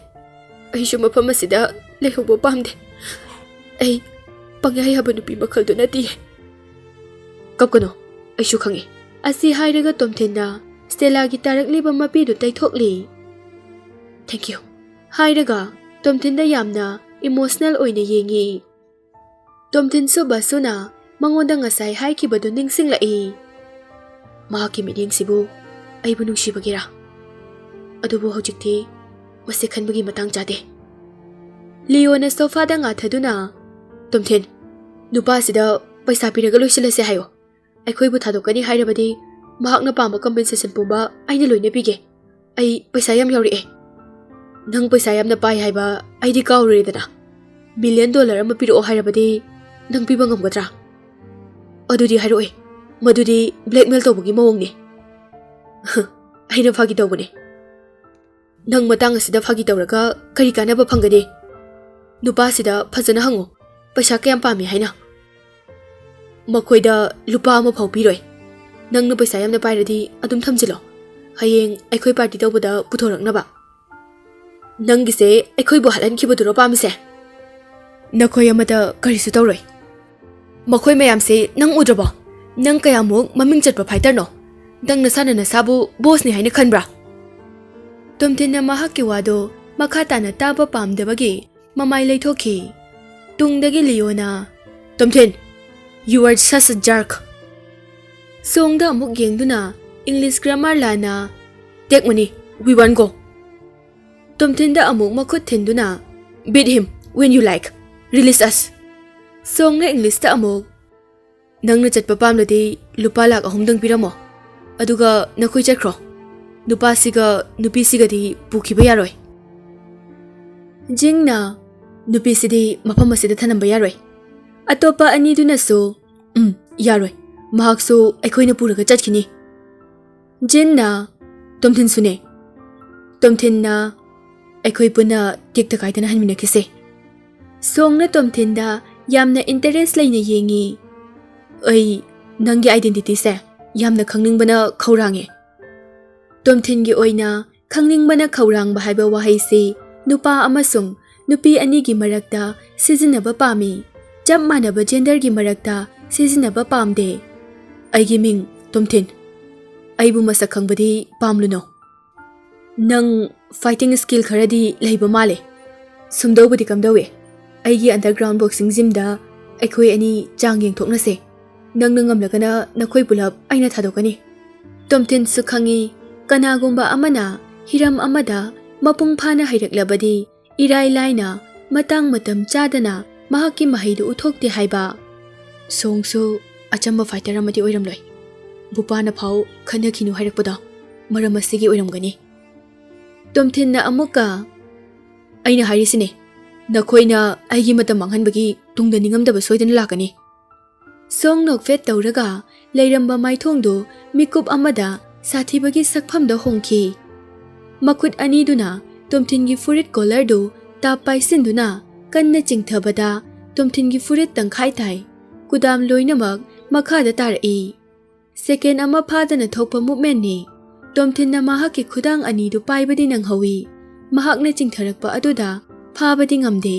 ꯑꯩꯁꯨ ꯃꯐꯝ ꯑꯁꯤꯗ ꯂꯩꯍꯧꯕ ꯄꯥꯝꯗꯦ꯫ ꯑꯩ ꯄꯪꯌꯥ ꯌꯥꯕ ꯅꯨꯄꯤ ꯃꯈꯜꯗꯨ ꯅꯠꯇꯤꯌꯦ꯫" "ꯀꯞꯀꯅꯨ, ꯑꯩꯁꯨ ꯈꯪꯉꯤ꯫ ꯑꯁꯤ ꯍꯥꯏꯔꯒ ꯇꯣꯝꯊꯤꯟꯅ ꯁ꯭ꯇꯦꯂꯥꯒꯤ ꯇꯥꯔꯛꯂꯤꯕ ꯃꯄꯤꯗꯨ ꯇꯩꯊꯣꯛꯂꯤ꯫ "Thank you," ꯍꯥꯏꯔꯒ ꯇꯣꯝꯊꯤꯟꯗ ꯌꯥꯝꯅ ꯏꯃꯣꯁꯅꯦꯜ ꯑꯣꯏꯅ ꯌꯦꯡꯉꯤ꯫ ꯇꯣꯝꯊꯤꯟꯁꯨ ꯕꯁꯨꯅ ꯃꯉꯣꯟꯗ ꯉꯁꯥꯏ ꯍꯥꯏꯈꯤꯕꯗꯨ ꯅꯤꯡꯁꯤꯡꯂꯛꯏ꯫ ꯃꯍꯥꯛꯀꯤ ꯃꯤꯠꯌꯦꯡꯁꯤꯕꯨ ꯑꯩꯕꯨ ꯅꯨꯡꯁꯤꯕꯒꯤꯔꯥ? ꯑꯗꯨꯕꯨ ꯍꯧꯖꯤꯛꯇꯤ ꯃꯁꯤ ꯈꯟꯕꯒꯤ ꯃꯇꯥꯡ ꯆꯥꯗꯦ꯫ ꯂꯤꯌꯣꯅ ꯁꯣꯐꯥꯗ ꯉꯥꯊꯗꯨꯅ, "ꯇꯣꯝꯊꯤꯟ, ꯅꯨꯄꯥꯁꯤꯗ ꯄꯩꯁꯥ ꯄꯤꯔꯒ ꯂꯣꯏꯁꯤꯜꯂꯁꯦ ꯍꯥꯏꯌꯣ꯫ ꯑꯩꯈꯣꯏꯕꯨ ꯊꯥꯗꯣꯛꯀꯅꯤ ꯍꯥꯏꯔꯕꯗꯤ ꯃꯍꯥꯛꯅ ꯄꯥꯝꯕ ꯀꯝꯄꯦꯟꯁꯦꯁꯟ ꯄꯨꯝꯕ ꯑꯩꯅ ꯂꯣꯏꯅ ꯄꯤꯒꯦ꯫ ꯑꯩ ꯄꯩꯁꯥ ꯌꯥꯝ ꯌꯥꯎꯔꯛꯑꯦ꯫ ꯅꯪ ꯄꯩꯁꯥ ꯌꯥꯝꯅ ꯄꯥꯏ ꯍꯥꯏꯕ ꯑꯩꯗꯤ ꯀꯥꯎꯔꯨꯔꯦꯗꯅ꯫ ꯃꯤꯂꯤꯌꯟ ꯗꯣꯂꯔ ꯑꯃ ꯄꯤꯔꯛꯑꯣ ꯍꯥꯏꯔꯕꯗꯤ ꯅꯪ ꯄꯤꯕ ꯉꯝꯒꯗ꯭ꯔꯥ?" "ꯑꯗꯨꯗꯤ ꯍꯥꯏꯔꯛꯑꯣꯏ꯫ ꯃꯗꯨꯗꯤ ꯕ꯭ꯂꯦꯛꯃꯦꯜ ꯇꯧꯕꯒꯤ ꯃꯑꯣꯡꯅꯤ꯫" "ꯑꯩꯅ ꯐꯥꯒꯤ ꯇꯧꯕꯅꯦ꯫ ꯅꯪ ꯃꯇꯥꯡ ꯑꯁꯤꯗ ꯐꯥꯒꯤ ꯇꯧꯔꯒ ꯀꯔꯤ ꯀꯥꯟꯅꯕ ꯐꯪꯒꯅꯤ? ꯅꯨꯄꯥꯁꯤꯗ ꯐꯖꯅ ꯍꯪꯉꯨ, ꯄꯩꯁꯥ ꯀꯌꯥꯝ ꯄꯥꯝꯃꯤ ꯍꯥꯏꯅ꯫ ꯃꯈꯣꯏꯗ ꯂꯨꯄꯥ ꯑꯃ ꯐꯥꯎ ꯄꯤꯔꯣꯏ꯫ ꯅꯪꯅ ꯄꯩꯁꯥ ꯌꯥꯝꯅ ꯄꯥꯏꯔꯗꯤ ꯑꯗꯨꯝ ꯊꯝꯖꯤꯜꯂꯣ, ꯍꯌꯦꯡ ꯑꯩꯈꯣꯏ ꯄꯥꯔꯇꯤ ꯇꯧꯕꯗ ꯄꯨꯊꯣꯔꯛꯅꯕ꯫ ꯅꯪꯒꯤꯁꯦ ꯑꯩꯈꯣꯏꯕꯨ ꯍꯥꯠꯍꯟꯈꯤꯕꯗꯨꯔꯣ ꯄꯥꯝꯃꯤꯁꯦ? ꯅꯈꯣꯏ ꯑꯃꯗ ꯀꯔꯤꯁꯨ ꯇꯧꯔꯣꯏ꯫ ꯃꯈꯣꯏ ꯃꯌꯥꯝꯁꯦ ꯅꯪ ꯎꯗ꯭ꯔꯕꯣ? ꯅꯪ ꯀꯌꯥꯃꯨꯛ ꯃꯃꯤꯡ ꯆꯠꯄ ꯐꯥꯏꯇꯔꯅꯣ? ꯅꯪ ꯅꯁꯥꯅ ꯅꯁꯥꯕꯨ ꯕꯣꯁꯅꯤ ꯍꯥꯏꯅ ꯈꯟꯕ꯭ꯔꯥ?" ꯇꯣꯝꯊꯤꯟꯅ ꯃꯍꯥꯛꯀꯤ ꯋꯥꯗꯨ ꯃꯈꯥ ꯇꯥꯅ ꯇꯥꯕ ꯄꯥꯝꯗꯕꯒꯤ ꯃꯃꯥꯏ ꯂꯩꯊꯣꯛꯈꯤ꯫ ꯇꯨꯡꯗꯒꯤ ꯂꯤꯌꯣꯅ, "ꯇꯣꯝꯊꯤꯟ, you are such a jerk!" ꯁꯣꯡꯗ ꯑꯃꯨꯛ ꯌꯦꯡꯗꯨꯅ, "English grammar ꯂꯥꯟꯅ, take money, we want go." ꯇꯣꯝꯊꯤꯟꯗ ꯑꯃꯨꯛ ꯃꯈꯨꯠ ꯊꯤꯟꯗꯨꯅ, "Beat him when you like, release us." ꯁꯣꯡꯅ ꯏꯪꯂꯤꯁꯇ ꯑꯃꯨꯛ, "ꯅꯪꯅ ꯆꯠꯄ ꯄꯥꯝꯂꯗꯤ ꯂꯨꯄꯥ ꯂꯥꯛ ꯑꯍꯨꯝꯗꯪ ꯄꯤꯔꯝꯃꯣ, ꯑꯗꯨꯒ ꯅꯈꯣꯏ ꯆꯠꯈ꯭ꯔꯣ꯫ ꯅꯨꯄꯥꯁꯤꯒ ꯅꯨꯄꯤꯁꯤꯒꯗꯤ ꯄꯨꯈꯤꯕ ꯌꯥꯔꯣꯏ꯫" ꯖꯤꯡꯅ, "ꯅꯨꯄꯤꯁꯤꯗꯤ ꯃꯐꯝ ꯑꯁꯤꯗ ꯊꯅꯝꯕ ꯌꯥꯔꯣꯏ꯫" ꯑꯇꯣꯞꯄ ꯑꯅꯤꯗꯨꯅꯁꯨ, "ꯎꯝ, ꯌꯥꯔꯣꯏ꯫ ꯃꯍꯥꯛꯁꯨ ꯑꯩꯈꯣꯏꯅ ꯄꯨꯔꯒ ꯆꯠꯈꯤꯅꯤ꯫" ꯖꯤꯟꯅ, "ꯇꯣꯝꯊꯤꯟꯁꯨꯅꯦ꯫ ꯇꯣꯝꯊꯤꯟꯅ ꯑꯩꯈꯣꯏ ꯄꯨꯟꯅ ꯇꯦꯛꯇ ꯀꯥꯏꯗꯅ ꯍꯟꯃꯤꯟꯅꯈꯤꯁꯦ꯫" ꯁꯣꯡꯅ ꯇꯣꯝꯊꯤꯟꯗ ꯌꯥꯝꯅ ꯏꯟꯇꯔꯦꯁ ꯂꯩꯅ ꯌꯦꯡꯉꯤ꯫ "ꯑꯩ ꯅꯪꯒꯤ ꯑꯥꯏꯗꯦꯟꯇꯤꯇꯤꯁꯦ ꯌꯥꯝꯅ ꯈꯪꯅꯤꯡꯕꯅ ꯈꯧꯔꯥꯡꯉꯦ꯫" ꯇꯣꯝꯊꯤꯟꯒꯤ ꯑꯣꯏꯅ ꯈꯪꯅꯤꯡꯕꯅ ꯈꯧꯔꯥꯡꯕ ꯍꯥꯏꯕ ꯋꯥꯍꯩꯁꯤ ꯅꯨꯄꯥ ꯑꯃꯁꯨꯡ ꯅꯨꯄꯤ ꯑꯅꯤꯒꯤ ꯃꯔꯛꯇ ꯁꯤꯖꯤꯟꯅꯕ ꯄꯥꯝꯃꯤ, ꯆꯞ ꯃꯥꯟꯅꯕ ꯖꯦꯟꯗꯔꯒꯤ ꯃꯔꯛꯇ ꯁꯤꯖꯤꯟꯅꯕ ꯄꯥꯝꯗꯦ꯫ ꯑꯩꯒꯤ ꯃꯤꯡ ꯇꯣꯝꯊꯤꯟ꯫ ꯑꯩꯕꯨ ꯃꯁꯛ ꯈꯪꯕꯗꯤ ꯄꯥꯝꯂꯨꯅꯨ꯫ ꯅꯪ fighting skill ꯈꯔꯗꯤ ꯂꯩꯕ ꯃꯥꯜꯂꯦ꯫ ꯁꯨꯝꯗꯧꯕꯗꯤ ꯀꯝꯗꯧꯏ? ꯑꯩꯒꯤ underground boxing gymꯗ ꯑꯩꯈꯣꯏ ꯑꯅꯤ ꯆꯥꯡ ꯌꯦꯡꯊꯣꯛꯅꯁꯦ꯫ ꯅꯪꯅ ꯉꯝꯂꯒꯅ ꯅꯈꯣꯏ ꯄꯨꯂꯞ ꯑꯩꯅ ꯊꯥꯗꯣꯛꯀꯅꯤ꯫ ꯇꯣꯝꯊꯤꯟꯁꯨ ꯈꯪꯏ, ꯀꯅꯥꯒꯨꯝꯕ ꯑꯃꯅ ꯍꯤꯔꯝ ꯑꯃꯗ ꯃꯄꯨꯡ ꯐꯥꯅ ꯍꯩꯔꯛꯂꯕꯗꯤ ꯏꯔꯥꯏ ꯂꯥꯏꯅ ꯃꯇꯥꯡ ꯃꯇꯝ ꯆꯥꯗꯅ ꯃꯍꯥꯛꯀꯤ ꯃꯍꯩꯗꯨ ꯎꯠꯊꯣꯛꯇꯦ ꯍꯥꯏꯕ꯫ ꯁꯣꯡꯁꯨ ꯑꯆꯝꯕ fighter ꯑꯃꯗꯤ ꯑꯣꯏꯔꯝꯂꯣꯏ꯫ ꯕꯨꯄꯥꯅ ꯐꯥꯎ ꯈꯟꯅꯈꯤꯅꯨ ꯍꯥꯏꯔꯛꯄꯗꯣ ꯃꯔꯝ ꯑꯁꯤꯒꯤ ꯑꯣꯏꯔꯝꯒꯅꯤ꯫ ꯇꯣꯝꯊꯤꯟꯅ ꯑꯃꯨꯛꯀ, "ꯑꯩꯅ ꯍꯥꯏꯔꯤꯁꯤꯅꯦ, ꯅꯈꯣꯏꯅ ꯑꯩꯒꯤ ꯃꯇꯝ ꯃꯥꯡꯍꯟꯕꯒꯤ ꯇꯨꯡꯗ ꯅꯤꯡꯉꯝꯗꯕ ꯁꯣꯏꯗꯅ ꯂꯥꯛꯀꯅꯤ"꯫ ꯁꯣꯡ ꯅꯣꯛꯐꯦꯠ ꯇꯧꯔꯒ ꯂꯩꯔꯝꯕ ꯃꯥꯏꯊꯣꯡꯗꯨ ꯃꯤꯀꯨꯞ ꯑꯃꯗ ꯁꯥꯊꯤꯕꯒꯤ ꯁꯛꯐꯝꯗ ꯍꯣꯡꯈꯤ꯫ ꯃꯈꯨꯠ ꯑꯅꯤꯗꯨꯅ ꯇꯣꯝꯊꯤꯟꯒꯤ ꯐꯨꯔꯤꯠ collarꯗꯨ ꯇꯥꯞ ꯄꯥꯏꯁꯤꯟꯗꯨꯅ ꯀꯟꯅ ꯆꯤꯡꯊꯕꯗ ꯇꯣꯝꯊꯤꯟꯒꯤ ꯐꯨꯔꯤꯠ ꯇꯪꯈꯥꯏ ꯇꯥꯏ꯫ ꯀꯨꯗꯥꯝ ꯂꯣꯏꯅꯃꯛ ꯃꯈꯥꯗ ꯇꯥꯔꯛꯏ꯫ Second ꯑꯃ ꯐꯥꯗꯅ ꯊꯣꯛꯄ movementꯅꯤ꯫ ꯇꯣꯝꯊꯤꯟꯅ ꯃꯍꯥꯛꯀꯤ ꯈꯨꯗꯥꯡ ꯑꯅꯤꯗꯨ ꯄꯥꯏꯕꯗꯤ ꯅꯪꯍꯧꯏ꯫ ꯃꯍꯥꯛꯅ ꯆꯤꯡꯊꯔꯛꯄ ꯑꯗꯨꯗ ꯐꯥꯕꯗꯤ ꯉꯝꯗꯦ꯫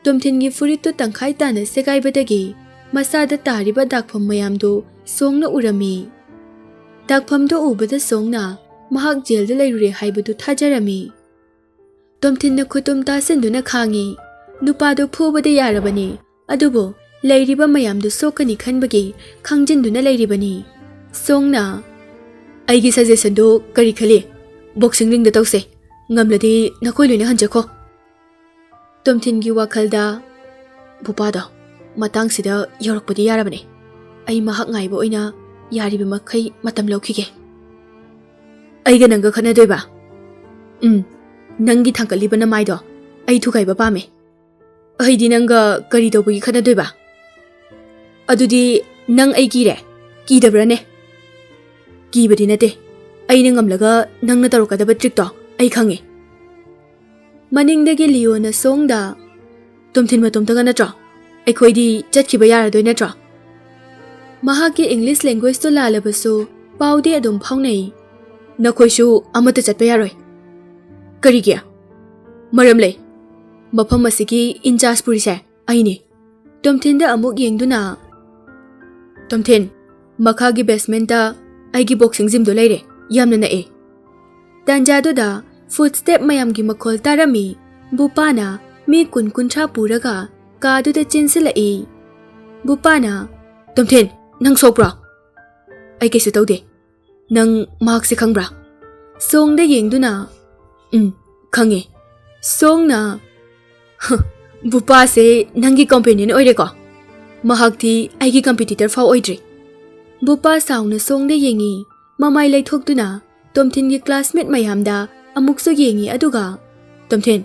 ꯇꯣꯝꯊꯤꯟꯒꯤ ꯐꯨꯔꯤꯠꯇꯨ ꯇꯪꯈꯥꯏ ꯇꯥꯅ ꯁꯦꯒꯥꯏꯕꯗꯒꯤ ꯃꯁꯥꯗ ꯇꯥꯔꯤꯕ ꯗꯥꯛꯐꯝ ꯃꯌꯥꯝꯗꯨ ꯁꯣꯡꯅ ꯎꯔꯝꯃꯤ꯫ ꯗꯥꯛꯐꯝꯗꯨ ꯎꯕꯗ ꯁꯣꯡꯅ ꯃꯍꯥꯛ jailꯗ ꯂꯩꯔꯨꯔꯦ ꯍꯥꯏꯕꯗꯨ ꯊꯥꯖꯔꯝꯃꯤ꯫ ꯇꯣꯝꯊꯤꯟꯅ ꯈꯨꯇꯨꯝ ꯇꯥꯁꯤꯟꯗꯨꯅ ꯈꯥꯡꯉꯤ꯫ ꯅꯨꯄꯥꯗꯨ ꯐꯨꯕꯗꯤ ꯌꯥꯔꯕꯅꯤ, ꯑꯗꯨꯕꯨ ꯂꯩꯔꯤꯕ ꯃꯌꯥꯝꯗꯨ ꯁꯣꯛꯀꯅꯤ ꯈꯟꯕꯒꯤ ꯈꯥꯡꯖꯤꯟꯗꯨꯅ ꯂꯩꯔꯤꯕꯅꯤ꯫ ꯁꯣꯡꯅ, "ꯑꯩꯒꯤ suggestionꯗꯨ ꯀꯔꯤ ꯈꯜꯂꯤ? Boxing ringꯗ ꯇꯧꯁꯦ꯫ ꯉꯝꯂꯗꯤ ꯅꯈꯣꯏ ꯂꯣꯏꯅ ꯍꯟꯖꯈꯣ"꯫ ꯇꯣꯝꯊꯤꯟꯒꯤ ꯋꯥꯈꯜꯗ, "ꯕꯨꯄꯥꯗꯣ ꯃꯇꯥꯡꯁꯤꯗ ꯌꯧꯔꯛꯄꯗꯤ ꯌꯥꯔꯕꯅꯤ꯫ ꯑꯩ ꯃꯍꯥꯛ ꯉꯥꯏꯕ ꯑꯣꯏꯅ ꯌꯥꯔꯤꯕ ꯃꯈꯩ ꯃꯇꯝ ꯂꯧꯈꯤꯒꯦ"꯫ "ꯑꯩꯒ ꯅꯪꯒ ꯈꯠꯅꯗꯣꯏꯕ?" "ꯎꯝ, ꯅꯪꯒꯤ ꯊꯥꯡꯒꯠꯂꯤꯕ ꯅꯃꯥꯏꯗꯣ ꯑꯩ ꯊꯨꯒꯥꯏꯕ ꯄꯥꯝꯃꯦ"꯫ "ꯑꯩꯗꯤ ꯅꯪꯒ ꯀꯔꯤ ꯇꯧꯕꯒꯤ ꯈꯠꯅꯗꯣꯏꯕ? ꯑꯗꯨꯗꯤ ꯅꯪ ꯑꯩ ꯀꯤꯔꯦ? ꯀꯤꯗꯕ꯭ꯔꯥꯅꯦ?" "ꯀꯤꯕꯗꯤ ꯅꯠꯇꯦ꯫ ꯑꯩꯅ ꯉꯝꯂꯒ ꯅꯪꯅ ꯇꯧꯔꯛꯀꯗꯕ trickꯇꯣ ꯑꯩ ꯈꯪꯉꯦ"꯫ ꯃꯅꯤꯡꯗꯒꯤ ꯂꯤꯌꯣꯅ ꯁꯣꯡꯗ, "ꯇꯣꯝꯊꯤꯟ ꯃꯇꯣꯝꯇꯒ ꯅꯠꯇ꯭ꯔꯣ? ꯑꯩꯈꯣꯏꯗꯤ ꯆꯠꯈꯤꯕ ꯌꯥꯔꯗꯣꯏ ꯅꯠꯇ꯭ꯔꯣ?" ꯃꯍꯥꯛꯀꯤ English languageꯇꯨ ꯂꯥꯜꯂꯕꯁꯨ ꯄꯥꯎꯗꯤ ꯑꯗꯨꯝ ꯐꯥꯎꯅꯩ꯫ "ꯅꯈꯣꯏꯁꯨ ꯑꯃꯠꯇ ꯆꯠꯄ ꯌꯥꯔꯣꯏ"꯫ "ꯀꯔꯤꯒꯤ?" "ꯃꯔꯝ ꯂꯩ꯫ ꯃꯐꯝ ꯑꯁꯤꯒꯤ in charge ꯄꯨꯔꯤꯁꯦ ꯑꯩꯅꯤ"꯫ ꯇꯣꯝꯊꯤꯟꯗ ꯑꯃꯨꯛ ꯌꯦꯡꯗꯨꯅ, "ꯇꯣꯝꯊꯤꯟ, ꯃꯈꯥꯒꯤ ꯕꯦꯁꯃꯦꯟꯇ ꯑꯩꯒꯤ ꯕꯣꯛꯁꯤꯡ ꯖꯤꯝꯗꯣ ꯂꯩꯔꯦ, ꯌꯥꯝꯅ ꯅꯛꯑꯦ꯫ ꯇꯥꯟꯖꯥꯗꯨꯗ ꯐꯨꯠꯁ꯭ꯇꯦꯞ ꯃꯌꯥꯝꯒꯤ ꯃꯈꯣꯜ ꯇꯥꯔꯝꯃꯤ꯫ ꯕꯨꯄꯥꯅ ꯃꯤ ꯀꯨꯟ ꯀꯨꯟꯊ꯭ꯔꯥ ꯄꯨꯔꯒ ꯀꯥꯗꯨꯗ ꯆꯦꯟꯁꯤꯜꯂꯛꯏ꯫ ꯕꯨꯄꯥꯅ, "ꯇꯣꯝꯊꯤꯟ, ꯅꯪ ꯁꯣꯛꯄ꯭ꯔꯣ?" "ꯑꯩ ꯀꯩꯁꯨ ꯇꯧꯗꯦ꯫ ꯅꯪ ꯃꯍꯥꯛꯁꯦ ꯈꯪꯕ꯭ꯔꯥ?" ꯁꯣꯡꯗ ꯌꯦꯡꯗꯨꯅ, "ꯎꯝ, ꯈꯪꯉꯦ꯫" ꯁꯣꯡꯅ, "ꯍ, ꯕꯨꯄꯥꯁꯦ ꯅꯪꯒꯤ ꯀꯝꯄꯦꯅꯤꯌꯟ ꯑꯣꯏꯔꯦꯀꯣ? ꯃꯍꯥꯛꯇꯤ ꯑꯩꯒꯤ ꯀꯝꯄꯤꯇꯤꯇꯔ ꯐꯥꯎ ꯑꯣꯏꯗ꯭ꯔꯤ꯫" ꯕꯨꯄꯥ ꯁꯥꯎꯅ ꯁꯣꯡꯗ ꯌꯦꯡꯉꯤ꯫ ꯃꯃꯥꯏ ꯂꯩꯊꯣꯛꯇꯨꯅ ꯇꯣꯝꯊꯤꯟꯒꯤ ꯀ꯭ꯂꯥꯁꯃꯦꯠ ꯃꯌꯥꯝꯗ ꯑꯃꯨꯛꯁꯨ ꯌꯦꯡꯉꯤ, ꯑꯗꯨꯒ, "ꯇꯣꯝꯊꯤꯟ,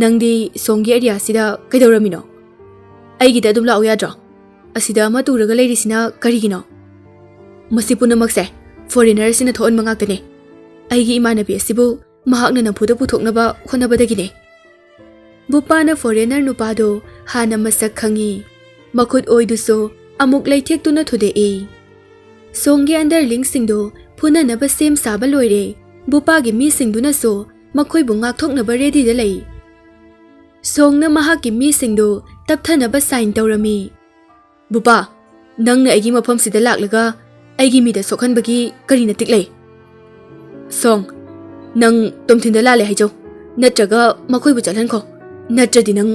ꯅꯪꯗꯤ ꯁꯣꯡꯒꯤ ꯑꯦꯔꯤꯌꯥꯁꯤꯗ ꯀꯩꯗꯧꯔꯝꯃꯤꯅꯣ? ꯑꯩꯒꯤꯗ ꯑꯗꯨꯝ ꯂꯥꯛꯎ ꯌꯥꯗ꯭ꯔꯣ? ꯑꯁꯤꯗ ꯑꯃ ꯇꯨꯔꯒ ꯂꯩꯔꯤꯁꯤꯅ ꯀꯔꯤꯒꯤꯅꯣ?" "ꯃꯁꯤ ꯄꯨꯝꯅꯃꯛꯁꯦ ꯐꯣꯔꯦꯅꯔꯁꯤꯅ ꯊꯣꯛꯍꯟꯕ ꯉꯥꯛꯇꯅꯦ꯫ ꯑꯩꯒꯤ ꯏꯃꯥꯟꯅꯕꯤ ꯑꯁꯤꯕꯨ ꯃꯍꯥꯛꯅ ꯅꯝꯐꯨꯗ ꯄꯨꯊꯣꯛꯅꯕ ꯍꯣꯠꯅꯕꯗꯒꯤꯅꯦ꯫" ꯕꯨꯄꯥꯅ ꯐꯣꯔꯦꯅꯔ ꯅꯨꯄꯥꯗꯣ ꯍꯥꯟꯅ ꯃꯁꯛ ꯈꯪꯉꯤ꯫ ꯃꯈꯨꯠ ꯑꯣꯏꯗꯨꯁꯨ ꯑꯃꯨꯛ ꯂꯩꯊꯦꯛꯇꯨꯅ ꯊꯨꯗꯦꯛꯏ꯫ ꯁꯣꯡꯒꯤ ꯑꯟꯗꯔꯂꯤꯡꯁꯤꯡꯗꯣ ꯐꯨꯅꯅꯕ ꯁꯦꯝ ꯁꯥꯕ ꯂꯣꯏꯔꯦ꯫ ꯕꯨꯄꯥꯒꯤ ꯃꯤꯁꯤꯡꯗꯨꯅꯁꯨ ꯃꯈꯣꯏꯕꯨ ꯉꯥꯛꯊꯣꯛꯅꯕ ꯔꯦꯗꯤꯗ ꯂꯩ꯫ ꯁꯣꯡꯅ ꯃꯍꯥꯛꯀꯤ ꯃꯤꯁꯤꯡꯗꯨ ꯇꯞꯊꯅꯕ ꯁꯥꯏꯟ ꯇꯧꯔꯝꯃꯤ꯫ "ꯕꯨꯄꯥ, ꯅꯪꯅ ꯑꯩꯒꯤ ꯃꯐꯝꯁꯤꯗ ꯂꯥꯛꯂꯒ ꯑꯩꯒꯤ ꯃꯤꯗ ꯁꯣꯛꯍꯟꯕꯒꯤ ꯀꯔꯤ ꯅꯇꯤꯛ ꯂꯩ? ꯁꯣꯡ, ꯅꯪ ꯇꯣꯝꯊꯤꯟꯗ ꯂꯥꯜꯂꯦ ꯍꯥꯏꯖꯧ, ꯅꯠꯇ꯭ꯔꯒ ꯃꯈꯣꯏꯕꯨ ꯆꯠꯍꯟꯈꯣ, ꯅꯠꯇ꯭ꯔꯗꯤ ꯅꯪ,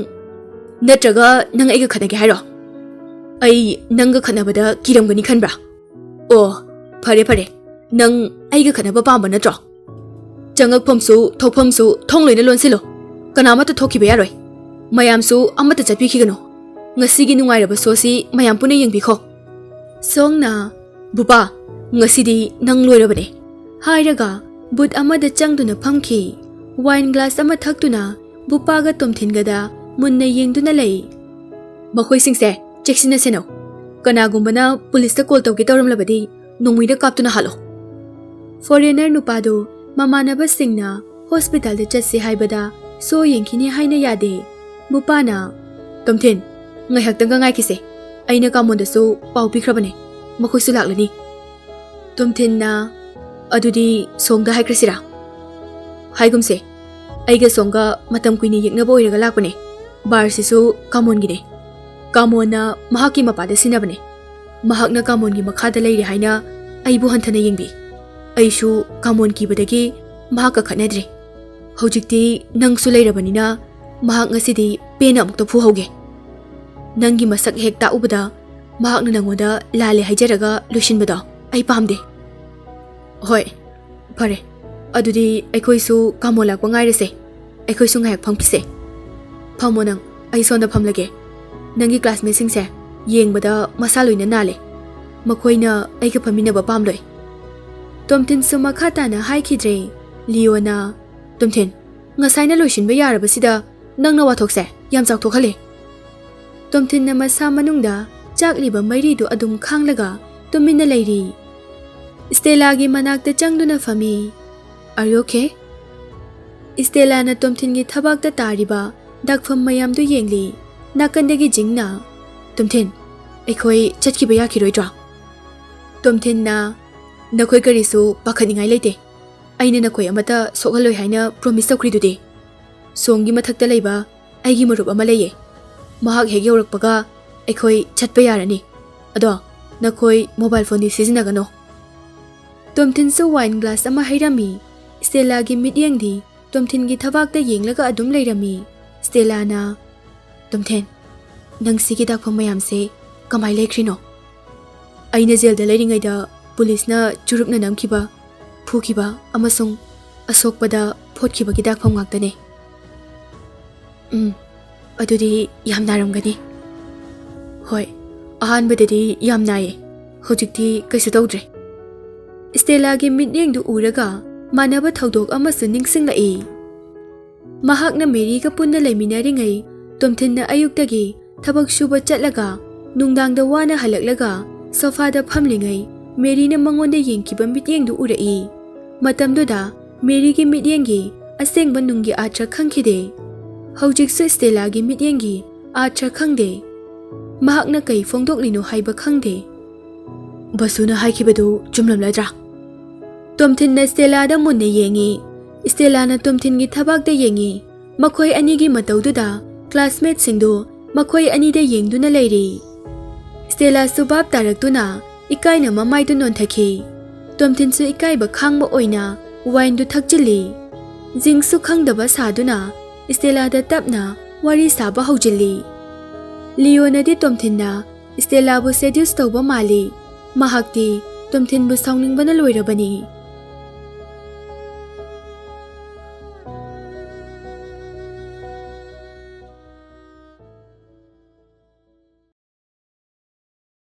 ꯅꯠꯇ꯭ꯔꯒ ꯅꯪ ꯑꯩꯒ ꯈꯠꯅꯒꯦ ꯍꯥꯏꯔꯣ? ꯑꯩ ꯅꯪꯒ ꯈꯠꯅꯕꯗ ꯀꯤꯔꯝꯒꯅꯤ ꯈꯟꯕ꯭ꯔꯥ? ꯑꯣ, ꯐꯔꯦ ꯐꯔꯦ, ꯅꯪ ꯑꯩꯒ ꯈꯠꯅꯕ ꯄꯥꯝꯕ ꯅꯠꯇ꯭ꯔꯣ? ꯆꯪꯉꯛꯐꯝꯁꯨ ꯊꯣꯛꯐꯝꯁꯨ ꯊꯣꯡ ꯂꯣꯏꯅ ꯂꯣꯟꯁꯤꯜꯂꯣ꯫ ꯀꯅꯥꯃꯠꯇ ꯊꯣꯛꯈꯤꯕ ꯌꯥꯔꯣꯏ꯫ ꯃꯌꯥꯝꯁꯨ ꯑꯃꯠꯇ ꯆꯠꯄꯤꯈꯤꯒꯅꯨ꯫ ꯉꯁꯤꯒꯤ ꯅꯨꯡꯉꯥꯏꯔꯕ ꯁꯣꯁꯤ ꯃꯌꯥꯝ ꯄꯨꯟꯅ ꯌꯦꯡꯕꯤꯈꯣ꯫" ꯁꯣꯡꯅ, "ꯕꯨꯄꯥ, ꯉꯁꯤꯗꯤ ꯅꯪ ꯂꯣꯏꯔꯕꯅꯦ," ꯍꯥꯏꯔꯒ ꯕꯨꯠ ꯑꯃꯗ ꯆꯪꯗꯨꯅ ꯐꯝꯈꯤ꯫ ꯋꯥꯏꯟ ꯒ꯭ꯂꯥꯁ ꯑꯃ ꯊꯛꯇꯨꯅ ꯕꯨꯄꯥꯒ ꯇꯣꯝꯊꯤꯟꯒꯗ ꯃꯨꯟꯅ ꯌꯦꯡꯗꯨꯅ ꯂꯩ꯫ "ꯃꯈꯣꯏꯁꯤꯡꯁꯦ ꯆꯦꯛꯁꯤꯟꯅ ꯁꯦꯟꯅꯧ꯫ ꯀꯅꯥꯒꯨꯝꯕꯅ ꯄꯨꯂꯤꯁꯇ ꯀꯣꯜ ꯇꯧꯒꯦ ꯇꯧꯔꯝꯂꯕꯗꯤ ꯅꯣꯡꯃꯩꯗ ꯀꯥꯞꯇꯨꯅ ꯍꯥꯠꯂꯣ꯫" ꯐꯣꯔꯦꯅꯔ ꯅꯨꯄꯥꯗꯨ ꯃꯃꯥꯟꯅꯕꯁꯤꯡꯅ ꯍꯣꯁꯄꯤꯇꯥꯜꯗ ꯆꯠꯁꯤ ꯍꯥꯏꯕꯗ ꯁꯣ ꯌꯦꯡꯈꯤꯅꯤ ꯍꯥꯏꯅ ꯌꯥꯗꯦ꯫ ꯕꯨꯄꯥꯅ, "ꯇꯣꯝꯊꯤꯟ, ꯉꯥꯏꯍꯥꯛꯇꯪꯒ ꯉꯥꯏꯈꯤꯁꯦ꯫ ꯑꯩꯅ ꯀꯥꯃꯣꯟꯗꯁꯨ ꯄꯥꯎ ꯄꯤꯈ꯭ꯔꯕꯅꯦ, ꯃꯈꯣꯏꯁꯨ ꯂꯥꯛꯂꯅꯤ꯫" ꯇꯣꯝꯊꯤꯟꯅ, "ꯑꯗꯨꯗꯤ ꯁꯣꯡꯗ ꯍꯥꯏꯈ꯭ꯔꯁꯤꯔꯥ?" "ꯍꯥꯏꯒꯨꯝꯁꯦ꯫ ꯑꯩꯒ ꯁꯣꯡꯒ ꯃꯇꯝ ꯀꯨꯏꯅ ꯌꯦꯛꯅꯕ ꯑꯣꯏꯔꯒ ꯂꯥꯛꯄꯅꯦ꯫ ꯕꯥꯔꯁꯤꯁꯨ ꯀꯥꯃꯣꯟꯒꯤꯅꯦ꯫ ꯀꯥꯃꯣꯟꯅ ꯃꯍꯥꯛꯀꯤ ꯃꯄꯥꯗ ꯁꯤꯟꯅꯕꯅꯦ꯫" ꯃꯍꯥꯛꯅ ꯀꯥꯃꯣꯟꯒꯤ ꯃꯈꯥꯗ ꯂꯩꯔꯦ ꯍꯥꯏꯅ ꯑꯩꯕꯨ ꯍꯟꯊꯅ ꯌꯦꯡꯕꯤ꯫ ꯑꯩꯁꯨ ꯀꯥꯃꯣꯟ ꯀꯤꯕꯗꯒꯤ ꯃꯍꯥꯛꯀ ꯈꯠꯅꯗ꯭ꯔꯦ꯫ ꯍꯧꯖꯤꯛꯇꯤ ꯅꯪꯁꯨ ꯂꯩꯔꯕꯅꯤꯅ ꯃꯍꯥꯛ ꯉꯁꯤꯗꯤ ꯄꯦꯟꯅ ꯑꯃꯨꯛꯇ ꯐꯨꯍꯧꯒꯦ꯫ ꯅꯪꯒꯤ ꯃꯁꯛ ꯍꯦꯛ ꯇꯥꯛꯎꯕꯗ ꯃꯍꯥꯛꯅ ꯅꯪꯉꯣꯟꯗ ꯂꯥꯜꯂꯦ ꯍꯥꯏꯖꯔꯒ ꯂꯣꯏꯁꯤꯟꯕꯗꯣ ꯑꯩ ꯄꯥꯝꯗꯦ꯫ ꯍꯣꯏ, ꯐꯔꯦ꯫ ꯑꯗꯨꯗꯤ ꯑꯩꯈꯣꯏꯁꯨ ꯀꯥꯃꯣꯟ ꯂꯥꯛꯄ ꯉꯥꯏꯔꯁꯦ꯫ ꯑꯩꯈꯣꯏꯁꯨ ꯉꯥꯏꯍꯥꯛ ꯐꯝꯈꯤꯁꯦ꯫ ꯐꯝꯃꯣ ꯅꯪ, ꯑꯩ ꯁꯣꯝꯗ ꯐꯝꯂꯒꯦ꯫ ꯅꯪꯒꯤ ꯀ꯭ꯂꯥꯁꯃꯦꯠꯁꯤꯡꯁꯦ ꯌꯦꯡꯕꯗ ꯃꯁꯥ ꯂꯣꯏꯅ ꯅꯥꯜꯂꯦ꯫ ꯃꯈꯣꯏꯅ ꯑꯩꯒ ꯐꯝꯃꯤꯟꯅꯕ ꯄꯥꯝꯂꯣꯏ꯫ ꯇꯣꯝꯊꯤꯟꯁꯨ ꯃꯈꯥ ꯇꯥꯅ ꯍꯥꯏꯈꯤꯗ꯭ꯔꯦ꯫ ꯂꯤꯌꯣꯅ, "ꯇꯣꯝꯊꯤꯟ, ꯉꯁꯥꯏꯅ ꯂꯣꯏꯁꯤꯟꯕ ꯌꯥꯔꯕꯁꯤꯗ ꯅꯪꯅ ꯋꯥꯊꯣꯛꯁꯦ ꯌꯥꯝ ꯆꯥꯎꯊꯣꯛꯍꯜꯂꯦ꯫" ꯇꯣꯝꯊꯤꯟꯅ ꯃꯁꯥ ꯃꯅꯨꯡꯗ ꯆꯥꯛꯂꯤꯕ ꯃꯩꯔꯤꯗꯨ ꯑꯗꯨꯝ ꯈꯥꯡꯂꯒ ꯇꯨꯃꯤꯟꯅ ꯂꯩꯔꯤ꯫ ꯁ꯭ꯇꯦꯂꯥꯒꯤ ꯃꯅꯥꯛꯇ ꯆꯪꯗꯨꯅ ꯐꯝꯃꯤ꯫ "Are you okay?" ꯁ꯭ꯇꯦꯂꯥꯅ ꯇꯣꯝꯊꯤꯟꯒꯤ ꯊꯕꯥꯛꯇ ꯇꯥꯔꯤꯕ ꯗꯥꯛꯐꯝ ꯃꯌꯥꯝꯗꯨ ꯌꯦꯡꯂꯤ꯫ ꯅꯥꯀꯟꯗꯒꯤ ꯖꯤꯡꯅ, "ꯇꯣꯝꯊꯤꯟ, ꯑꯩꯈꯣꯏ ꯆꯠꯈꯤꯕ ꯌꯥꯈꯤꯔꯣꯏꯗ꯭ꯔꯣ?" ꯇꯣꯝꯊꯤꯟꯅ, "ꯅꯈꯣꯏ ꯀꯔꯤꯁꯨ ꯄꯥꯈꯠꯅꯤꯡꯉꯥꯏ ꯂꯩꯇꯦ꯫ ꯑꯩꯅ ꯅꯈꯣꯏ ꯑꯃꯠꯇ ꯁꯣꯛꯍꯜꯂꯣꯏ ꯍꯥꯏꯅ ꯄ꯭ꯔꯣꯃꯤꯁ ꯇꯧꯈ꯭ꯔꯤꯗꯨꯗꯤ꯫ ꯁꯣꯝꯒꯤ ꯃꯊꯛꯇ ꯂꯩꯕ ꯑꯩꯒꯤ ꯃꯔꯨꯞ ꯑꯃ ꯂꯩꯌꯦ꯫ ꯃꯍꯥꯛ ꯍꯦꯛ ꯌꯧꯔꯛꯄꯒ ꯑꯩꯈꯣꯏ ꯆꯠꯄ ꯌꯥꯔꯅꯤ꯫ ꯑꯗꯣ ꯅꯈꯣꯏ ꯃꯣꯕꯥꯏꯜ ꯐꯣꯟꯗꯤ ꯁꯤꯖꯤꯟꯅꯒꯅꯣ꯫" ꯇꯣꯝꯊꯤꯟꯁꯨ ꯋꯥꯏꯟ ꯒ꯭ꯂꯥꯁ ꯑꯃ ꯍꯩꯔꯝꯃꯤ꯫ ꯁ꯭ꯇꯦꯂꯥꯒꯤ ꯃꯤꯠꯌꯦꯡꯗꯤ ꯇꯣꯝꯊꯤꯟꯒꯤ ꯊꯕꯥꯛꯇ ꯌꯦꯡꯂꯒ ꯑꯗꯨꯝ ꯂꯩꯔꯝꯃꯤ꯫ ꯁ꯭ꯇꯦꯂꯥꯅ, "ꯇꯣꯝꯊꯤꯟ, ꯅꯪ ꯁꯤꯒꯤ ꯗꯥꯛꯐꯝ ꯃꯌꯥꯝꯁꯦ ꯀꯃꯥꯏ ꯂꯩꯈ꯭ꯔꯤꯅꯣ? ꯑꯩꯅ ꯖꯦꯜꯗ ꯂꯩꯔꯤꯉꯩꯗ ꯄꯨꯂꯤꯁꯅ ꯆꯨꯔꯨꯞꯅ ꯅꯝꯈꯤꯕ, ꯐꯨꯈꯤꯕ ꯑꯃꯁꯨꯡ ꯑꯁꯣꯛꯄꯗ ꯐꯣꯠꯈꯤꯕꯒꯤ ꯗꯥꯛꯐꯝ ꯉꯥꯛꯇꯅꯦ꯫" "ꯎꯝ, ꯑꯗꯨꯗꯤ ꯌꯥꯝ ꯅꯥꯔꯝꯒꯅꯤ꯫" "ꯍꯣꯏ, ꯑꯍꯥꯟꯕꯗꯗꯤ ꯌꯥꯝ ꯅꯥꯏꯌꯦ꯫ ꯍꯧꯖꯤꯛꯇꯤ ꯀꯩꯁꯨ ꯇꯧꯗ꯭ꯔꯦ꯫" ꯁ꯭ꯇꯦꯂꯥꯒꯤ ꯃꯤꯠꯌꯦꯡꯗꯨ ꯎꯔꯒ ꯃꯥꯟꯅꯕ ꯊꯧꯗꯣꯛ ꯑꯃꯁꯨ ꯅꯤꯡꯁꯤꯡꯂꯛꯏ꯫ ꯃꯍꯥꯛꯅ ꯃꯦꯔꯤꯒ ꯄꯨꯟꯅ ꯂꯩꯃꯤꯟꯅꯔꯤꯉꯩ, ꯇꯣꯝꯊꯤꯟꯅ ꯑꯌꯨꯛꯇꯒꯤ ꯊꯕꯛ ꯁꯨꯕ ꯆꯠꯂꯒ ꯅꯨꯡꯗꯥꯡꯗ ꯋꯥꯅ ꯍꯜꯂꯛꯂꯒ ꯁꯣꯐꯥꯗ ꯐꯝꯂꯤꯉꯩ ꯃꯦꯔꯤꯅ ꯃꯉꯣꯟꯗ ꯌꯦꯡꯈꯤꯕ ꯃꯤꯠꯌꯦꯡꯗꯨ ꯎꯔꯛꯏ꯫ ꯃꯇꯝꯗꯨꯗ ꯃꯦꯔꯤꯒꯤ ꯃꯤꯠꯌꯦꯡꯒꯤ ꯑꯁꯦꯡꯕ ꯅꯨꯡꯒꯤ ꯑꯥꯔꯊ ꯈꯪꯈꯤꯗꯦ꯫ ꯍꯧꯖꯤꯛꯁꯨ ꯁ꯭ꯇꯦꯂꯥꯒꯤ ꯃꯤꯠꯌꯦꯡꯒꯤ ꯑꯥꯔꯊ ꯈꯪꯗꯦ꯫ ꯃꯍꯥꯛꯅ ꯀꯩ ꯐꯣꯡꯗꯣꯛꯂꯤꯅꯣ ꯍꯥꯏꯕ ꯈꯪꯗꯦ꯫ "ꯕꯁꯨꯅ ꯍꯥꯏꯈꯤꯕꯗꯨ ꯆꯨꯝꯂꯝꯂꯗ꯭ꯔꯥ?" ꯇꯣꯝꯊꯤꯟꯅ ꯁ꯭ꯇꯦꯂꯥꯗ ꯃꯨꯟꯅ ꯌꯦꯡꯉꯤ꯫ ꯁ꯭ꯇꯦꯂꯥꯅ ꯇꯣꯝꯊꯤꯟꯒꯤ ꯊꯕꯥꯛꯇ ꯌꯦꯡꯉꯤ꯫ ꯃꯈꯣꯏ ꯑꯅꯤꯒꯤ ꯃꯇꯧꯗꯨꯗ ꯀ꯭ꯂꯥꯁꯃꯦꯠꯁꯤꯡꯗꯨ ꯃꯈꯣꯏ ꯑꯅꯤꯗ ꯌꯦꯡꯗꯨꯅ ꯂꯩꯔꯤ꯫ ꯁ꯭ꯇꯦꯂꯥꯁꯨ ꯚꯥꯞ ꯇꯥꯔꯛꯇꯨꯅ ꯏꯀꯥꯏꯅ ꯃꯃꯥꯏꯗꯨ ꯅꯣꯟꯊꯈꯤ꯫ ꯇꯣꯝꯊꯤꯟꯁꯨ ꯏꯀꯥꯏꯕ ꯈꯥꯡꯕ ꯑꯣꯏꯅ ꯋꯥꯏꯟꯗꯨ ꯊꯛꯆꯤꯜꯂꯤ꯫ ꯖꯤꯡꯁꯨ ꯈꯪꯗꯕ ꯁꯥꯗꯨꯅ ꯁ꯭ꯇꯦꯂꯥꯗ ꯇꯞꯅ ꯋꯥꯔꯤ ꯁꯥꯕ ꯍꯧꯖꯤꯜꯂꯤ꯫ ꯂꯤꯌꯣꯅꯗꯤ ꯇꯣꯝꯊꯤꯟꯅ ꯁ꯭ꯇꯦꯂꯥꯕꯨ ꯁꯦꯗ꯭ꯌꯨꯁ ꯇꯧꯕ ꯃꯥꯜꯂꯤ꯫ ꯃꯍꯥꯛꯇꯤ ꯇꯣꯝꯊꯤꯟꯕꯨ ꯁꯥꯎꯅꯤꯡꯕꯅ ꯂꯣꯏꯔꯕꯅꯤ꯫